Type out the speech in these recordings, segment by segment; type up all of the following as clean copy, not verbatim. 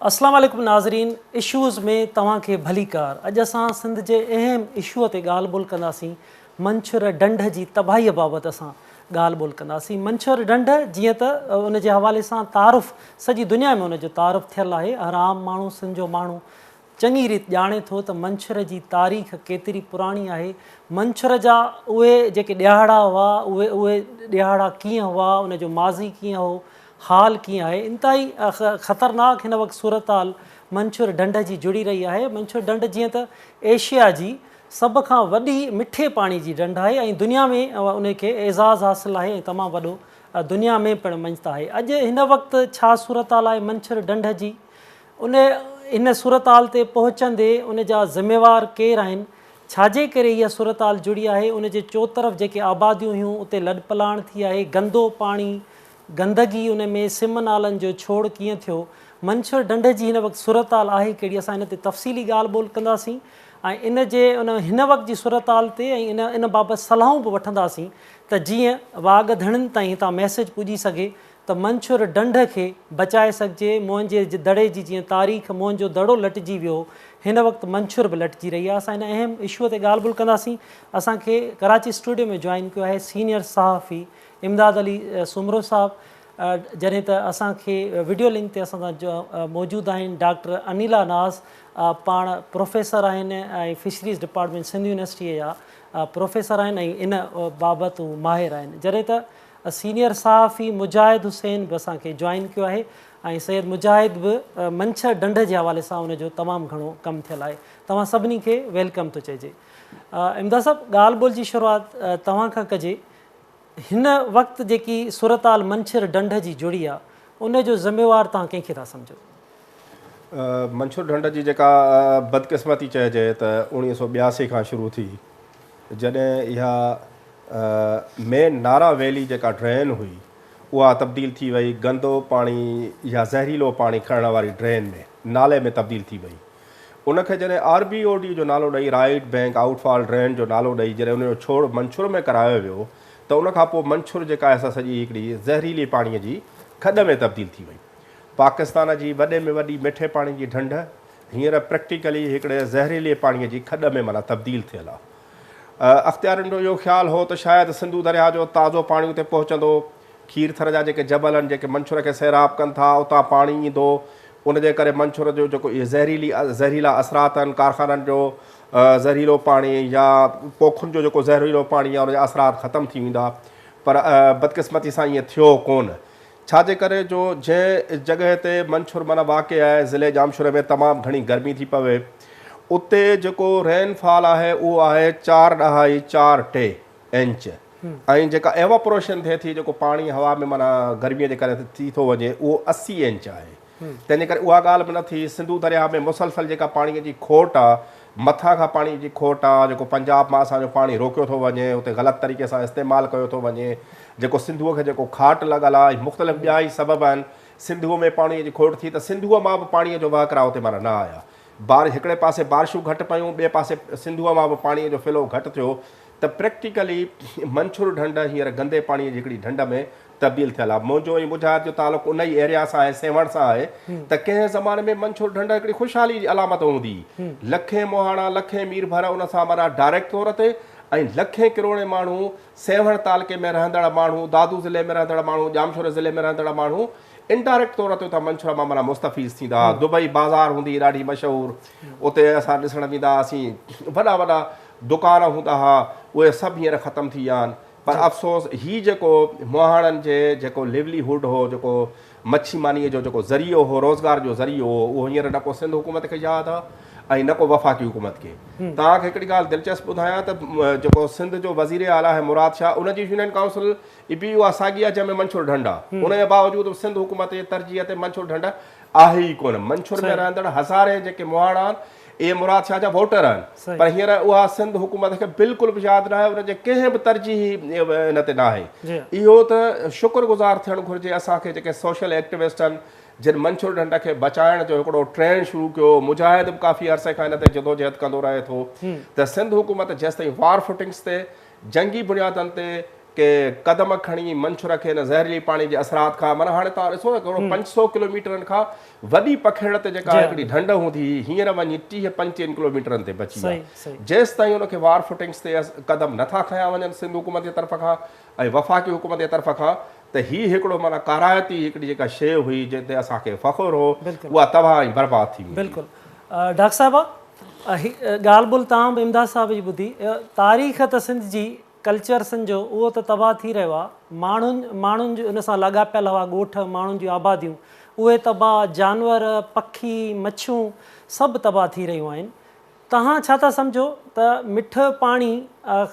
اسلام عليڪم ناظرين اشوز ۾ توهان کي ڀليڪار اڄ اسان سنڌ جي اهم اشو تي ڳالهه ٻولهه ڪنداسين منڇر ڍنڍ جي تباهي بابت اسان ڳالهه ٻولهه ڪنداسين منڇر ڍنڍ جيئن ته ان جي حوالي سان تعارف سڄي دنيا ۾ ان جو تعارف ٿيل آهي هر عام ماڻهو سنڌ جو ماڻهو چڱي ريت ڄاڻي ٿو ته منڇر جي تاريخ ڪيتري پراڻي آهي، منڇر جا اهي جيڪي ڏهاڙا هئا، اهي اهي ڏهاڙا ڪيئن هئا، ان جو ماضي ڪيئن هو، حال ڪيئن آهي. انتهائي خطرناڪ هن وقت صورتحال منڇر ڍنڍ جي جڙي رهي آهي. منڇر ڍنڍ جيئن ته ايشيا جي سڀ کان وڏي مٺي پاڻي جي ڍنڍ آهي ۽ دنيا ۾ ان کي اعزاز حاصل آهي ۽ تمام وڏو دنيا ۾ پڻ مڃتا آهي. اڄ هن وقت ڇا صورتحال آهي منڇر ڍنڍ جي؟ ان ان صورتحال تي پهچندي ان جا ذميوار ڪير آهن، ڇاجي ڪري اها صورتحال جڙي آهي، ان جي چوطرف جيڪي آباديون هيون اتي لڏپلاڻ ٿي آهي، گندو پاڻي، گندگي ان ۾ سم نالن جو ڇوڙ ڪيئن ٿيو، منڇر ڍنڍ جي هن وقت صورتحال آهي ڪهڙي، اسان ان تي تفصيلي ڳالهه ٻولهه ڪنداسين ۽ ان جي ان هن وقت جي صورتحال تي ۽ ان ان بابت صلاحون به وٺنداسين ته جيئن واڳ ڌڻين تائين هتان ميسيج پڄي سگهي ته منڇر ڍنڍ کي بچائي سگهجي، موهن جي دڙي جي جيئن تاريخ موهن جو دڙو لٽجي ويو هو، هن وقت منڇر به لٽجي رهي آهي، اسان هن اهم اشوء تي ڳالهه ٻولهه ڪنداسين، اسان کي ڪراچي اسٽوڊيو ۾ جوائن ڪيو آهي سينيئر صحافي امداد علي سومرو صاحب، جڏهن ته اسان کي وڊيو لنڪ تي اسان سان موجود آهن ڊاڪٽر انيلا ناز، پاڻ پروفيسر آهن ۽ فشريز ڊپارٽمينٽ سنڌ يونيورسٽيء جا پروفيسر آهن ۽ ان بابت هو ماهر آهن، جڏهن ته سينيئر صحافي مجاهد حسين به اسان کي جوائن ڪيو آهي ۽ سيد مجاهد به منڇر ڍنڍ جي حوالي سان ان جو تمام گهڻو ڪم ٿيل آهي توهان سڀني کي welcome ٿو چئجي امداد صاحب ڳالهه ٻولهه جي شروعات توهان کان ڪجي هن وقت جيڪي صورتحال منڇر ڍنڍ جي جڙي آهي ان جو ذميوار توهان ڪنهن کي ٿا سمجهو؟ منڇر ڍنڍ جي جيڪا بدقسمتي چئجي ته 1982 کان شروع ٿي جڏهن اها مين نارا ويلي جيڪا ڊرين هئي اها تبديل ٿي وئي گندو پاڻي يا زهريلو پاڻي کڻڻ واري ڊرين ۾ نالي ۾ تبديل ٿي وئي ان کي جڏهن آر بي او ڊي جو نالو ڏئي right bank out fall drain جو نالو ڏئي جڏهن ان جو ڇوڙ منڇر ۾ ڪرايو ويو ته ان کان پوء منڇر جيڪا آهي سا سڄي هڪڙي زهريلي پاڻي جي کڏ ۾ تبديل ٿي وئي پاڪستان جي وڏي ۾ وڏي مٺي پاڻي جي ڍنڍ هينئر پريڪٽيڪلي هڪڙي زهريلي پاڻي جي کڏ ۾ معنيٰ تبديل ٿيل آهي اختيارين جو اهو خيال هو ته شايد سنڌو درياهه جو تازو پاڻي اتي پهچندو، کير ٿر جا جيڪي جبل آهن جيڪي منڇر کي سيراب ڪن ٿا اتان پاڻي ايندو، ان جي ڪري منڇر جو جيڪو اهي زهريلي زهريلا اثرات آهن ڪارخانن جو زهريلو پاڻي يا پوکن جو جيڪو زهريلو پاڻي آهي ان جا اثرات ختم ٿي ويندا پر بدقسمتي سان ائين ٿيو ڪونه. ڇا جي ڪري جو جنهن جڳهه تي منڇر معنيٰ واقع آهي ضلعي ڄامشوري ۾ تمام گهڻي گرمي ٿي پوي اتي جيڪو رين فال آهي اهو آهي چار ڏهائي چار ٽي انچ ۽ جيڪا ايواپوريشن ٿئي ٿي جيڪو پاڻي هوا ۾ معنيٰ گرمي جي ڪري ٿي ٿو وڃي اهو 80 انچ آهي تنهن جي ڪري اها ڳالهه به نه ٿي سنڌو درياهه ۾ مسلسل جيڪا پاڻي جي کوٽ آهي مٿان کان پاڻي جي کوٽ آ، جيڪو پنجاب مان اسان جو پاڻي روڪيو ٿو وڃي، اتي غلط طريقي سان استعمال ڪيو ٿو وڃي، جيڪو سنڌوء کي جيڪو کاٽ لڳل آ ۽ مختلف ٻيا ئي سبب آهن، سنڌوء ۾ پاڻي جي کوٽ ٿي ته سنڌوء مان به پاڻي جو وهڪرا اتي معنيٰ نه آيا. بارش هڪڙي پاسي بارشون گهٽ پيون، ٻئي پاسي سنڌوء مان به پاڻي جو فلو گهٽ ٿيو ته پريڪٽيڪلي منڇر ڍنڍ هينئر گندي پاڻي جي هڪڙي ڍنڍ ۾ تبديل ٿيل آهي. منهنجو ۽ مجاهد جو تعلق ان ئي ايريا سان آهي، سيوهڻ سان آهي ته ڪنهن زماني ۾ منڇر ڍنڍ هڪڙي خوشحالي جي علامت هوندي هئي. لکين مهاڻا، لکين ميربحر ان سان معنيٰ ڊائريڪٽ طور تي ۽ لکين ڪروڙين ماڻهو سيوهڻ تعلقي ۾ رهندڙ ماڻهو، دادو ضلعي ۾ رهندڙ ماڻهو، ڄامشوري ضلعي ۾ رهندڙ ماڻهو انڊائريڪٽ طور تي اتان منڇر مان معنيٰ مستفيض ٿيندا هئا. دبئي بازار هوندي هئي ڏاڍي مشهور، اتي اسان ڏسڻ ويندا هئاسين، وڏا وڏا دڪان هوندا هئا، اهي سڀ هينئر ختم ٿي ويا آهن. پر افسوس هي جيڪو مهاڻن جي جيڪو ليولي هوڊ هو جيڪو مڇي مانيء جو جيڪو ذريعو هو روزگار جو ذريعو هو اهو هينئر نه ڪو سنڌ حڪومت کي ياد آ ۽ نه ڪو وفاقي حڪومت کي. توهان کي هڪڙي ڳالهه دلچسپ ٻڌايان ته جيڪو سنڌ جو وزير اعليٰ آهي مراد شاهه ان جي يونين ڪائونسل به اها ساڳي آ جنهن ۾ منڇر ڍنڍ آ ان جي باوجود به سنڌ حڪومت جي ترجيح تي منڇر ڍنڍ آهي ئي ڪونه. منڇر ۾ رهندڙ هزارين جيڪي مهاڻا آهن اهي مراد شاهه جا ووٽر آهن پر هينئر اها سنڌ حڪومت کي بلڪل به ياد ناهي ان جي ڪنهن به ترجيحي ان تي ناهي. اهو ته شڪر گذار ٿيڻ گهرجي اسان کي جيڪي سوشل ايڪٽوسٽ آهن جن منڇر ڍنڍ کي بچائڻ جو هڪڙو ٽرينڊ شروع ڪيو مجاهد به ڪافي عرصي کان ان تي جدوجهد ڪندو رهي ٿو ته سنڌ حڪومت جيستائين وار فوٽنگس تي جنگي بنيادن تي ڪي قدم کڻي منڇر کي ان زهريلي پاڻي جي اثرات کان معنيٰ هاڻي توهان ڏسو نه هڪڙو 500 ڪلوميٽرن کان وڏي پکيڙ تي جيڪا هڪڙي ڍنڍ هوندي هئي هينئر وڃي 30 25 ڪلوميٽرن تي بچي آهي جيستائين ان کي وار فوٽنگس تي قدم نٿا کنيا وڃن سنڌ حڪومت جي طرف کان ۽ وفاقي حڪومت جي طرف کان ته هي هڪڙو معنيٰ ڪارائتي هڪڙي جيڪا شيء هئي جنهن تي اسان کي فخر هو اها تباهه ۽ برباد ٿي ويندي. بلڪل ڊاڪٽر صاحبه هي ڳالهه ٻولهه توهان به امداد صاحب جي ٻڌي تاريخ ته سنڌ جي ڪلچر سنڌ جو اهو ته تباهه ٿي رهيو آهي ماڻهن ماڻهن جو ان سان لاڳاپيل هئا ڳوٺ ماڻهن جون آباديون اهي تباهه جانور پکي مڇيون سڀ تباهه ٿي رهيون آهن توهان ڇا ٿا سمجهو ته مٺ پاڻي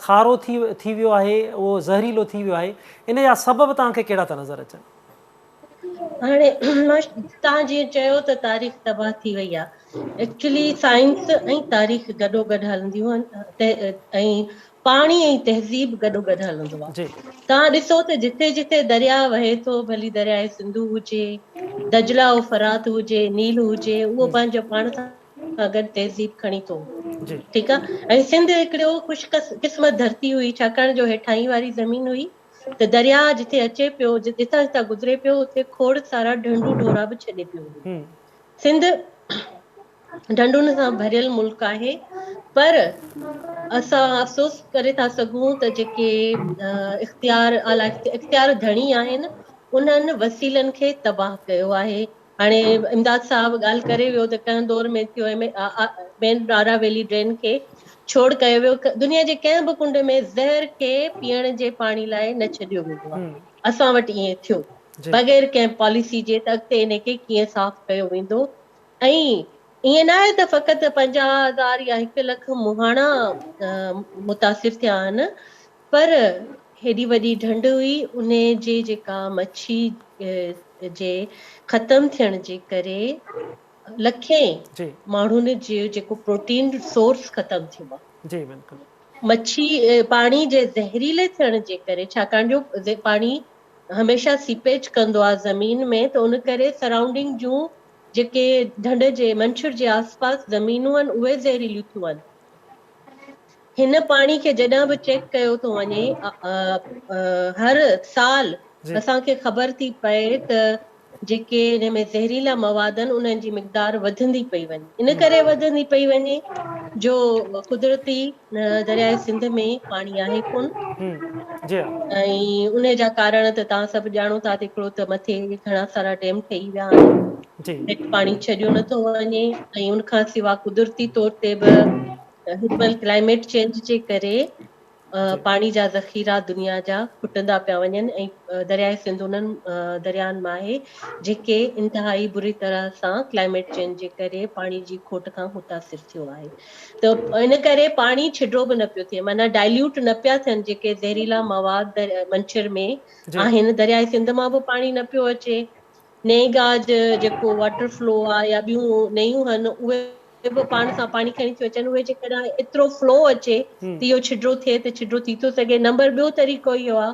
کارو ٿي ٿي ويو آهي اهو زهريلو ٿي ويو آهي ان جا سبب توهان کي ڪهڙا ٿا نظر اچن؟ هاڻي توهان جيئن چيو ته تاريخ تباهه ٿي وئي آهي ايڪچولي سائنس ۽ تاريخ گڏو گڏ هلنديون آهن ۽ پاڻي ۽ تهذيب گڏو گڏ هلندو آهي توهان ڏسو ته جتي جتي درياء وهي ٿو ڀلي درياء سنڌو هجي دجلا و فرات هجي نيل هجي اهو پنهنجو پاڻ سان گڏ تهذيب کڻي ٿو ٺيڪ آهي ۽ سنڌ هڪڙو خوش قسمت ڌرتي هئي ڇاڪاڻ جو هيٺائين واري زمين هئي ته درياهه جتي اچي پيو، جتان جتان گذري پيو، اتي کوڙ سارا ڍنڍون ڍورا به ڇڏي پيو وڃي. سنڌ ڍنڍن سان ڀريل ملڪ آهي، پر اسان افسوس ڪري ٿا سگهون ته جيڪي اختيار اعليٰ اختيار ڌڻي آهن، انهن وسيلن کي تباهه ڪيو آهي. هاڻي امداد صاحب ڳالهه ڪري ويو ته ڪنهن دور ۾ ٿيو ۽ مين نارا ويلي ڊرين کي ڇوڙ ڪيو ويو دنيا جي ڪنهن به ڪنڊ ۾ زهر کي پيئڻ جي پاڻي لاء نه ڇڏيو ويندو آهي اسان وٽ ائين ٿيو بغير ڪنهن پاليسي جي ته اڳتي ان کي ڪيئن صاف ڪيو ويندو ۽ ائين نه آهي ته فقط 50,000 يا 1 لک مهاڻا متاثر ٿيا آهن پر هيڏي وڏي ڍنڍ هئي انهي جي جيڪا مڇي جي ختم ٿيڻ جي ڪري لکين ماڻهن جو جيڪو پروٽين سورس ختم ٿيو آهي. جي بلڪل. مڇي پاڻي جي زهريلي ٿيڻ جي ڪري ڇاڪاڻ جو پاڻي هميشه سيپيج ڪندو آهي زمين ۾ ته ان ڪري سرائونڊنگ جون جيڪي ڍنڍ جي منڇر جي آس پاس زمينون آهن اهي زهريليون ٿيون آهن. هن پاڻي کي جڏهن به چيڪ ڪيو ٿو وڃي هر سال اسان کي خبر ٿي پئي ته جيڪي ان ۾ زهريلا مواد آهن انهن جي مقدار وڌندي پئي وڃي ان ڪري وڌندي پئي وڃي جو قدرتي درياء سنڌ ۾ پاڻي آهي ڪون ۽ ان جا ڪارڻ ته توهان سڀ ڄاڻو ٿا ته هڪڙو ته مٿي گهڻا سارا ڊيم ٺهي ويا آهن هيٺ پاڻي ڇڏيو نٿو وڃي ۽ ان کان سوا قدرتي طور تي به هن مهل ڪلائميٽ چينج جي ڪري پاڻي جا ذخيرا دنيا جا کٽندا پيا وڃن ۽ درياء سنڌ انهن دريائن مان آهي جيڪي انتهائي بري طرح سان ڪلائميٽ چينج جي ڪري پاڻي جي کوٽ کان متاثر ٿيو آهي ته ان ڪري پاڻي ڇڊو به نه پيو ٿئي معنيٰ ڊائليوٽ نه پيا ٿين جيڪي زهريلا مواد منڇر ۾ آهن درياء سنڌ مان به پاڻي نه پيو اچي نئين گاج جيڪو واٽر فلو آ يا ٻيون نيون هن اهي به پاڻ سان پاڻي کڻي ٿيون اچن اهي جيڪڏهن ايترو فلو اچي ته اهو ڇڊرو ٿئي ته ڇڊرو ٿي ٿو سگهي نمبر ٻيو طريقو اهو آ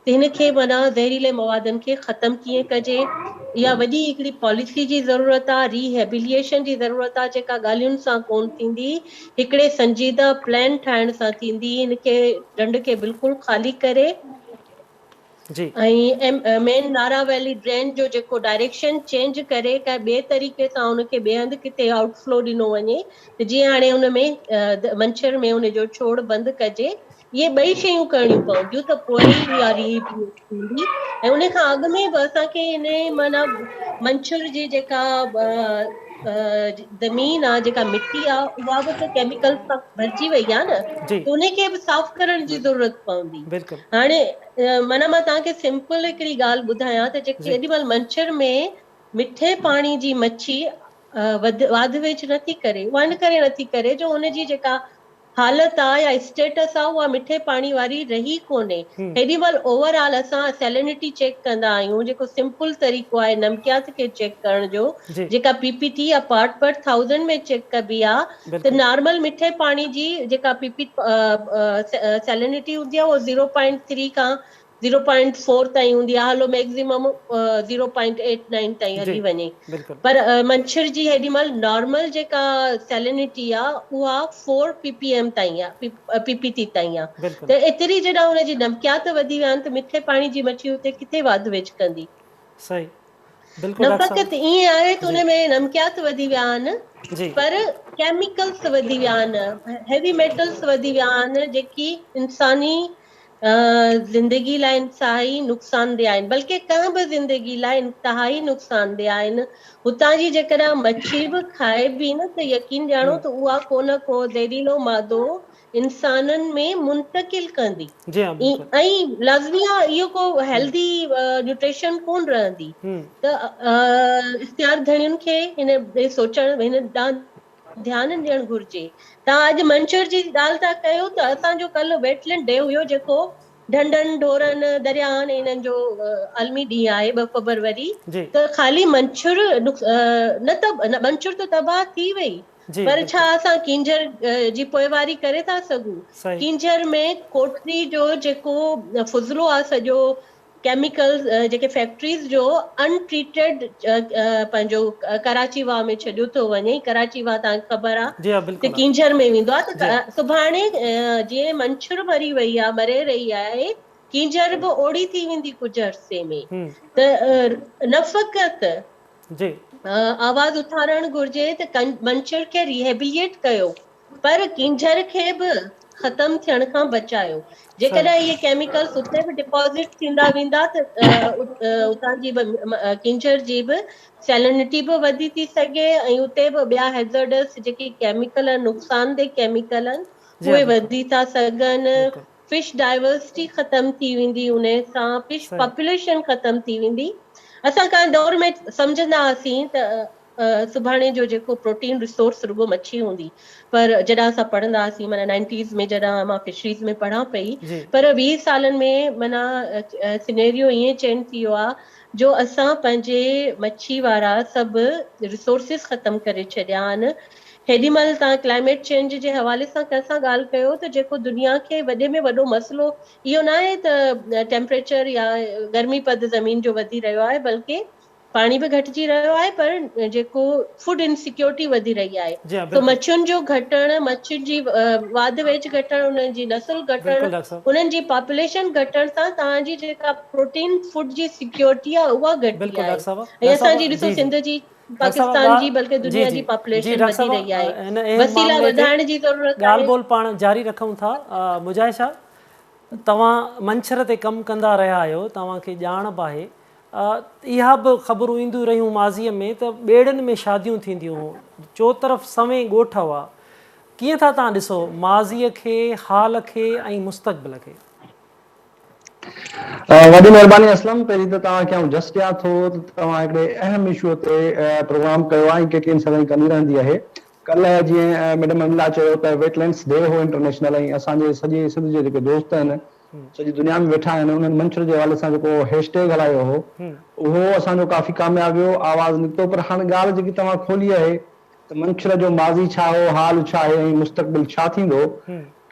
ته هن کي معنيٰ زهريلي موادن کي ختم ڪيئن ڪجي اها وڏي هڪڙي پاليسي جي ضرورت آ ري هيبليشن جي ضرورت آ جيڪا ڳالهين سان ڪون ٿيندي هڪڙي سنجيده پلان ٺاهڻ سان ٿيندي هن کي ڍنڍ کي بلڪل خالي ڪري ۽ مين نارا ويلي ڊرين جو جيڪو ڊائريڪشن چينج ڪري ڪنهن ٻئي طريقي سان ان کي ٻئي هنڌ ڪٿي آئوٽ فلو ڏنو وڃي ته جيئن هاڻي ان ۾ منڇر ۾ ان جو ڇوڙ بند ڪجي اهي ٻئي شيون ڪرڻيون پونديون ته پوء ئي اها ريهيبليٽ ٿيندي ۽ ان کان اڳ ۾ به اسان کي ان معنيٰ منڇر جي جيڪا زمين آ جيڪا مٽي آ اها به ته ڪيميڪل سان ڀرجي وئي آ نه ته ان کي به صاف ڪرڻ جي ضرورت پوندي هاڻي معنيٰ مان توهان کي سمپل هڪڙي ڳالهه ٻڌايان ته جيڪي ايڏي مهل منڇر ۾ مٺي پاڻي جي مڇي وڌ واڌ ويجهه نٿي ڪري اها ان ڪري نٿي ڪري جو ان جي جيڪا حالت آ يا اسٽيٽس آ اها مٺي پاڻي واري رهي ڪونهي هيڏي مهل اوور آل اسان سيلينٽي چيڪ ڪندا آهيون جيڪو سمپل طريقو آهي نمڪيات کي چيڪ ڪرڻ جو جيڪا پي پي ٽي يا پارٽ پر ٿائوزنڊ ۾ چيڪ ڪبي آ ته نارمل مٺي پاڻي جي جيڪا پي پي سيلينٽي هوندي آهي اهو زيرو پوائنٽ ٿري کان 0.4 تائين هوندي آهي هلو ميڪزيمم 0.89 تائين هلي وڃي پر منڇر جي هيڏي مهل نارمل جيڪا سيلينٽي آهي اها 4 پي پي ايم تائين آهي پي پي ٽي تائين آهي ته ايتري جڏهن ان جي نمڪيات وڌي ويا آهن ته مٺي پاڻي جي مڇي اتي ڪٿي واڌ ويجهه ڪندي. صحيح بلڪل نه فقط ائين آهي ته ان ۾ نمڪيات وڌي ويا آهن پر ڪيميڪلس وڌي ويا آهن هيوي ميٽلس وڌي ويا آهن جيڪي انساني زندگي لاء انتهائي نقصانده آهن بلڪه ڪنهن به زندگي لاء انتهائي نقصانده آهن. هتان جي جيڪڏهن مڇي به کائبي نه ته يقين ڄاڻو ته اها ڪو نه ڪو زهريلو مادو انسانن ۾ منتقل ڪندي ۽ لازمي آهي اهو ڪو هيلدي نيوٽريشن ڪونه رهندي ته اختيار ڌڻين کي هن ڏي سوچڻ هن ڏانهن ڌيان ڏيڻ گهرجي. توهان اڄ منڇر جي ڳالهه ٿا ڪيو ته اسان جو ڪلهه ويٽ لينڊ ڊي هيو جيڪو ڍنڍن، ڍورن، درياهن ۽ انهن جو عالمي ڏينهن آهي 2 فبروري ته خالي منڇر نه ته منڇر ته تباهه ٿي وئي پر ڇا اسان ڪينجهر جي پوئواري ڪري ٿا سگهون؟ ڪينجهر ۾ ڪوٽڙي جو جيڪو فضلو آهي سڄو ڪيميڪلز جيڪي فيڪٽريز جو ان ٽريٽيڊ پنهنجو ڪراچي واهه ۾ ڇڏيو ٿو وڃي ڪراچي واهه توهان کي خبر آ ته ڪينجهر ۾ ويندو آ ته سڀاڻي جيئن منڇر مري وئي آ مري رهي آهي ڪينجهر به اوڙي ٿي ويندي ڪجهه عرصي ۾ ته نه فقط جي آواز اٿارڻ گهرجي ته منڇر کي ريهيبليٽ ڪيو پر ڪينجهر کي به ختم ٿيڻ کان بچايو. جيڪڏهن اهي ڪيميڪلز اتي به ڊپازٽ ٿيندا ويندا ته اتان جي به ڪينجهر جي به سيلنٽي به وڌي ٿي سگهي ۽ اتي به ٻيا هيزرڊس جيڪي ڪيميڪل آهن نقصانده ڪيميڪل آهن اهي وڌي ٿا سگهن. فش ڊائيورسٽي ختم ٿي ويندي انهي سان فش پاپوليشن ختم ٿي ويندي. اسان ڪنهن دور ۾ سمجهندا هئاسين ته سڀاڻي جو جيڪو پروٽين ريسورس رڳو مڇي هوندي پر جڏهن اسان پڙهندا هئاسين معنيٰ نائنٽيز ۾ جڏهن مان فشريز ۾ پڙهان پئي پر 20 سالن ۾ معنيٰ سينيريو ائين چينج ٿي ويو آهي جو اسان پنهنجي مڇي وارا سڀ ريسورسز ختم ڪري ڇڏيا آهن هيڏي مهل توهان ڪلائميٽ چينج جي حوالي سان ڪنهن سان ڳالهه ڪيو ته جيڪو دنيا کي وڏي ۾ وڏو مسئلو اهو ناهي ته ٽيمپريچر يا گرمي پد زمين جو وڌي رهيو آهي بلڪه پاڻي به گهٽجي رهيو آهي پر جيڪو فوڊ انسيڪيورٽي وڌي رهي آهي سو مڇين جو گهٽڻ مڇين جي واڌ ويجهه گهٽڻ انهن جي نسل گهٽڻ انهن جي پاپوليشن گهٽڻ سان توهان جي جيڪا پروٽين فوڊ جي سيڪيورٽي آهي اها گهٽي آهي ۽ اسان جي ڏسو سنڌ جي پاڪستان جي بلڪه دنيا جي پاپوليشن وڌي رهي آهي وسيلا وڌائڻ جي ضرورت آهي. ڳالهه ٻولهه پاڻ جاري رکون ٿا مجاهد شاهه توهان منڇر تي ڪم ڪندا رهيا آهيو توهان کي ڄاڻ به آهي اها به خبرون اينديون رهيون ماضيء ۾ ته ٻيڙين ۾ شاديون ٿينديون هيون، چوطرف سوين ڳوٺ هئا. ڪيئن ٿا توهان ڏسو ماضيء کي، حال کي ۽ مستقبل کي؟ وڏي مهرباني اسلم، پهرين ته توهان کي آئون جس ڏيان ٿو ته توهان هڪڙي اهم اشو تي پروگرام ڪيو آهي ۽ ڪي ٽي اين سدائين ڪندي رهندي آهي. ڪلهه جيئن ميڊم املا چيو ته ويٽ لينڊس ڊي هو انٽرنيشنل ۽ اسان جي سڄي سنڌ جي جيڪي دوست آهن سڄي دنيا ۾ ويٺا آهن انهن منڇر جي حوالي سان جيڪو هيش ٽيگ هلايو هو اهو اسان جو ڪافي ڪامياب ويو آواز نڪتو پر هاڻ ڳالهه جيڪي توهان کولي آهي ته منڇر جو ماضي ڇا هو حال ڇا آهي ۽ مستقبل ڇا ٿيندو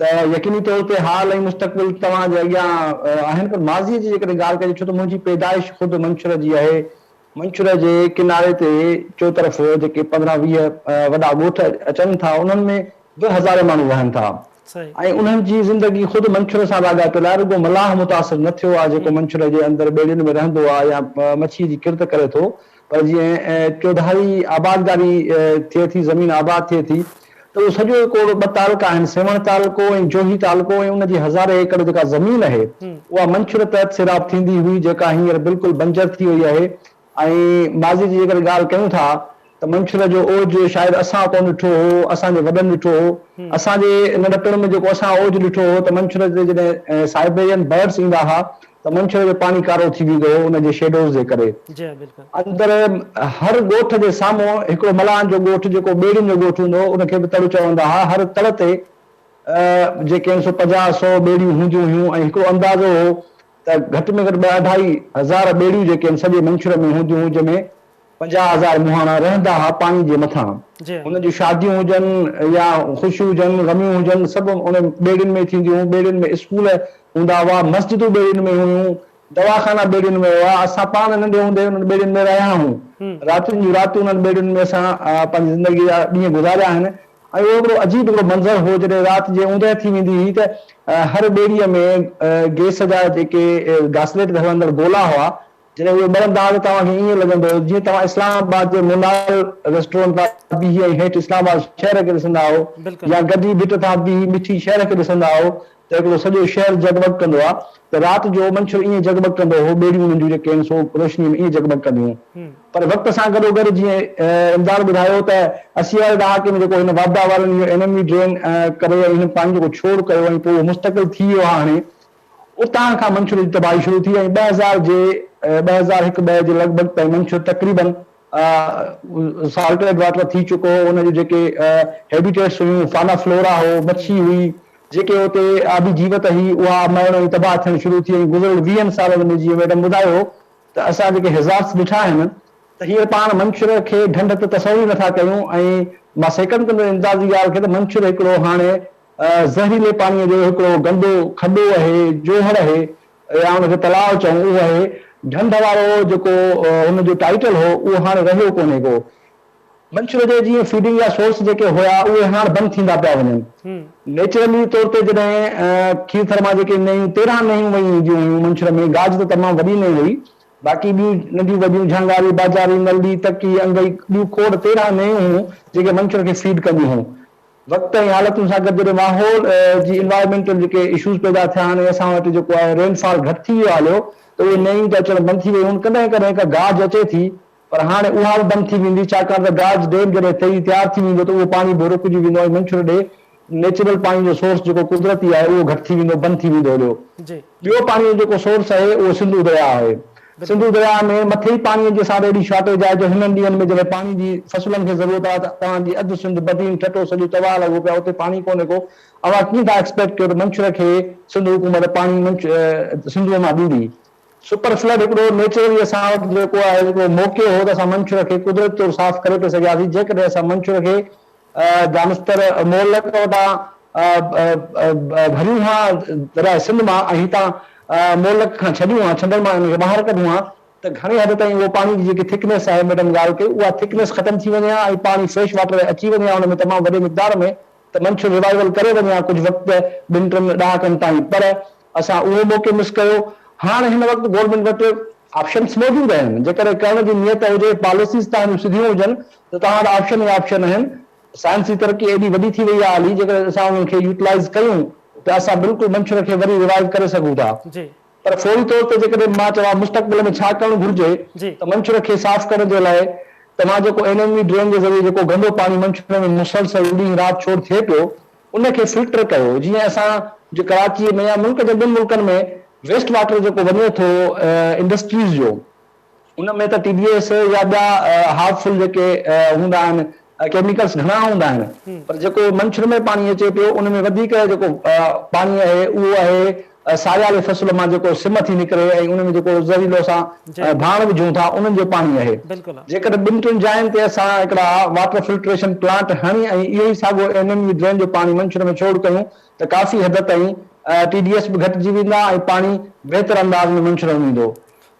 ته يقيني طور تي حال ۽ مستقبل توهان جي اڳيان آهن پر ماضي جي جيڪڏهن ڳالهه ڪجي ڇو ته منهنجي پيدائش خود منڇر جي آهي منڇر جي ڪناري تي چوطرف جيڪي 15 20 وڏا ڳوٺ اچن ٿا انهن ۾ به هزارين ماڻهو رهن ٿا ۽ انهن جي زندگي خود منڇر سان لاڳاپيل آهي رڳو ملاح متاثر نه ٿيو آهي جيڪو منڇر جي اندر ٻيڙين ۾ رهندو آهي يا مڇي جي ڪرت ڪري ٿو پر جيئن چوڌاري آبادگاري ٿئي ٿي زمين آباد ٿئي ٿي ته اهو سڄو هڪڙو ٻه تعلقا آهن سيوهڻ تعلقو ۽ جوهي تعلقو ۽ ان جي هزارين ايڪڙ جيڪا زمين آهي اها منڇر تحت سيراب ٿيندي هئي جيڪا هينئر بلڪل بنجر ٿي وئي آهي ۽ ماضي جي جيڪڏهن ڳالهه ڪيون ٿا ته منڇر جو اوج شايد اسان ڪونه ڏٺو هو اسان جي وڏن ڏٺو هو اسان جي ننڍپڻ ۾ جيڪو اسان اوج ڏٺو هو ته منڇر تي جڏهن سائبيرين برڊس ايندا ها ته منڇر جو پاڻي ڪارو ٿي ويندو هو ان جي شيڊوز جي ڪري. اندر هر ڳوٺ جي سامهون هڪڙو ملاحن جو ڳوٺ جيڪو ٻيڙين جو ڳوٺ هوندو هو ان کي به تڙ چوندا ها. هر تڙ تي جيڪي آهن سو 50 سو ٻيڙيون هونديون هيون ۽ هڪڙو اندازو هو ته گهٽ ۾ گهٽ ٻه اڍائي هزار ٻيڙيون جيڪي آهن سڄي منڇر ۾ هونديون هيون جنهن ۾ 50,000 مهاڻا رهندا ها پاڻي جي مٿان. هنن جون شاديون هجن يا خوشيون هجن، غميون هجن سڀ انهن ٻيڙين ۾ ٿينديون هيون. ٻيڙين ۾ اسڪول هوندا هئا، مسجدون ٻيڙين ۾ هيون، دواخانا ٻيڙين ۾ هئا. اسان پاڻ ننڍي هوندي انهن ٻيڙين ۾ رهيا آهيون. راتين جون راتيون انهن ٻيڙين ۾ اسان پنهنجي زندگي جا ڏينهن گذاريا آهن ۽ اهو هڪڙو عجيب هڪڙو منظر هو جڏهن رات جي اوندهه ٿي ويندي هئي ته هر ٻيڙيء ۾ گئس جا جيڪي گاسليٽ تي هلندڙ گولا هئا جڏهن اهي ٻرندا ها ته توهان کي ائين لڳندو هو جيئن توهان اسلام آباد جي مونال ريسٽورنٽ تان بيهي ۽ هيٺ اسلام آباد شهر کي ڏسندا هئو يا گڊي ڀٽ تان بيهي مٺي شهر کي ڏسندا هئو ته هڪڙو سڄو شهر جڳمڳ ڪندو آ ته رات جو منڇر ائين جڳمڳ ڪندو هو ٻيڙيون انهن جون جيڪي آهن سو روشنيء ۾ ائين جڳمڳ ڪنديون هيون پر وقت سان گڏوگڏ جيئن امداد ٻڌايو ته 80 واري ڏهاڪي ۾ جيڪو هن واپڊا وارن اهو اين ايم وي ڊرين ڪري ۽ هن پاڻي جيڪو ڇوڙ ڪيو ۽ پوء اهو مستقل ٿي ويو آ هاڻي اتان کان منڇر جي تباهي شروع ٿي ۽ 2000 جي 2001 ٻه جي لڳ ڀڳ تائين منڇر تقريبن سالٽيڊ واٽر ٿي چڪو هو ان جون جيڪي هيبيٽيٽس هيون فانا فلورا هو مڇي هئي جيڪي اتي آبي جيوت هئي اها مرڻ ۽ تباهه ٿيڻ شروع ٿي ۽ گذريل ويهن سالن ۾ جيئن ميڊم ٻڌايو ته اسان جيڪي هيزارڊس ڏٺا آهن ته هينئر پاڻ منڇر کي ڍنڍ ته تصور ئي نٿا ڪيون ۽ مان سيڪنڊ ڪندس امداد جي ڳالهه کي ته منڇر هڪڙو هاڻي زهريلي پاڻيء جو هڪڙو گندو کڏو اهي، جوهڙ اهي يا ان کي تلاء چئون اهو اهي. ڍنڍ وارو جيڪو هن جو ٽائيٽل هو اهو هاڻ رهيو ڪونهي ڪو. منڇر جي جيئن فيڊنگ جا سورس جيڪي هيا اهي هاڻ بند ٿيندا پيا وڃن. نيچرلي طور تي جڏهن کيرٿر مان جيڪي نيون 13 نيون وهي اينديون هيون منڇر ۾ گاج ته تمام وڏي نئين هئي باقي ٻيون ننڍيون وڏيون جهانگاري، باجاري، نلي، تڪي، انگئي ٻيون کوڙ 13 نيون هيون جيڪي منڇر کي فيڊ ڪنديون هيون. وقت ۽ حالتن سان گڏ جڏهن ماحول جي انوائرمينٽل جيڪي اشوز پيدا ٿيا آهن ۽ اسان وٽ جيڪو آهي رين فال گهٽ ٿي ويو آهي هليو ته اهي نيون ته اچڻ بند ٿي ويون آهن ڪڏهن ڪڏهن ڪا گاج اچي ٿي پر هاڻي اها به بند ٿي ويندي ڇاڪاڻ ته گاج ڊيم جڏهن ٺهي تيار ٿي ويندو ته اهو پاڻي به رڪجي ويندو ۽ منڇر ڏي نيچرل پاڻي جو سورس جيڪو قدرتي آهي اهو گهٽ ٿي ويندو بند ٿي ويندو هليو. ٻيو پاڻي جو جيڪو سورس آهي اهو سنڌو درياء آهي. سنڌو درياء ۾ مٿي ئي پاڻي جي اسان وٽ ايڏي شارٽيج آهي جو هنن ڏينهن ۾ جڏهن پاڻي جي فصلن کي ضرورت آهي ته توهان جي اڌ سنڌ بدين ٺٽو سڄو تباهه لڳو پيو آهي اتي پاڻي ڪونهي ڪو اوهان ڪيئن ٿا ايڪسپيڪٽ ڪيو ته منڇر کي سنڌ حڪومت پاڻي سنڌوء مان ڏيندي. سپر فلڊ هڪڙو نيچرلي اسان وٽ جيڪو آهي هڪڙو موقعو هو ته اسان منڇر کي قدرتي طور صاف ڪري پئي سگهياسين جيڪڏهن اسان منڇر کي دانستر مورلڪ وٽان ڀريون ها درياء سنڌ مان ۽ هتان مورلڪ کان ڇڏيون ها، ڇنڊڻ مان ان کي ٻاهر ڪڍون ها ته گهڻي حد تائين اهو پاڻي جي جيڪي ٿڪنيس آهي ميڊم ڳالهه ڪئي اها ٿڪنيس ختم ٿي وڃي ها ۽ پاڻي فريش واٽر اچي وڃي ها ان ۾ تمام وڏي مقدار ۾ ته منڇر ريوائيول ڪري وڃي ها ڪجهه وقت ٻن ٽن ڏهاڪن تائين پر اسان اهو موقعو مس ڪيو هاڻ هن وقت گورنمينٽ وٽ آپشنس موجود آهن جيڪڏهن ڪرڻ جي نيت هجي پاليسيز توهان جون سڌيون هجن ته توهان وٽ آپشن ئي آپشن آهن. سائنس جي ترقي ايڏي وڏي ٿي وئي آهي هلي جيڪڏهن اسان انهن کي يوٽيلائيز ڪيون ته اسان بلڪل منڇر کي وري ريوائيو ڪري سگهون ٿا. پر فوري طور تي جيڪڏهن مان چوان مستقبل ۾ ڇا ڪرڻ گهرجي ته منڇر کي صاف ڪرڻ جي لاء توهان جيڪو اين ايم وي ڊرين جي ذريعي جيڪو گندو پاڻي منڇر ۾ مسلسل ڏينهن رات ڇوڙ ٿئي پيو ان کي فلٽر ڪيو جيئن اسان جي ڪراچي ۾ يا ملڪ جي ٻين ملڪن ۾ ويسٽ واٽر جيڪو وڃي ٿو انڊسٽريز جو ان ۾ ته ٽي ڊي ايس يا ٻيا هارم فل جيڪي هوندا آهن ڪيميڪلس گهڻا هوندا آهن پر جيڪو منڇر ۾ پاڻي اچي پيو ان ۾ وڌيڪ جيڪو پاڻي آهي اهو آهي ساريالي فصل مان جيڪو سم ٿي نڪري ۽ ان ۾ جيڪو زهريلو اسان ڀاڻ وجهون ٿا انهن جو پاڻي آهي جيڪڏهن ٻن ٽن جاين تي اسان هڪڙا واٽر فلٽريشن پلانٽ هڻي ۽ اهو ئي ساڳو اين ايم وي ڊرين جو پاڻي منڇر ۾ ڇوڙ ڪيون ته ڪافي حد تائين ٽي ڊي ايس به گهٽجي ويندا ۽ پاڻي بهتر انداز ۾ منڇر ۾ ايندو.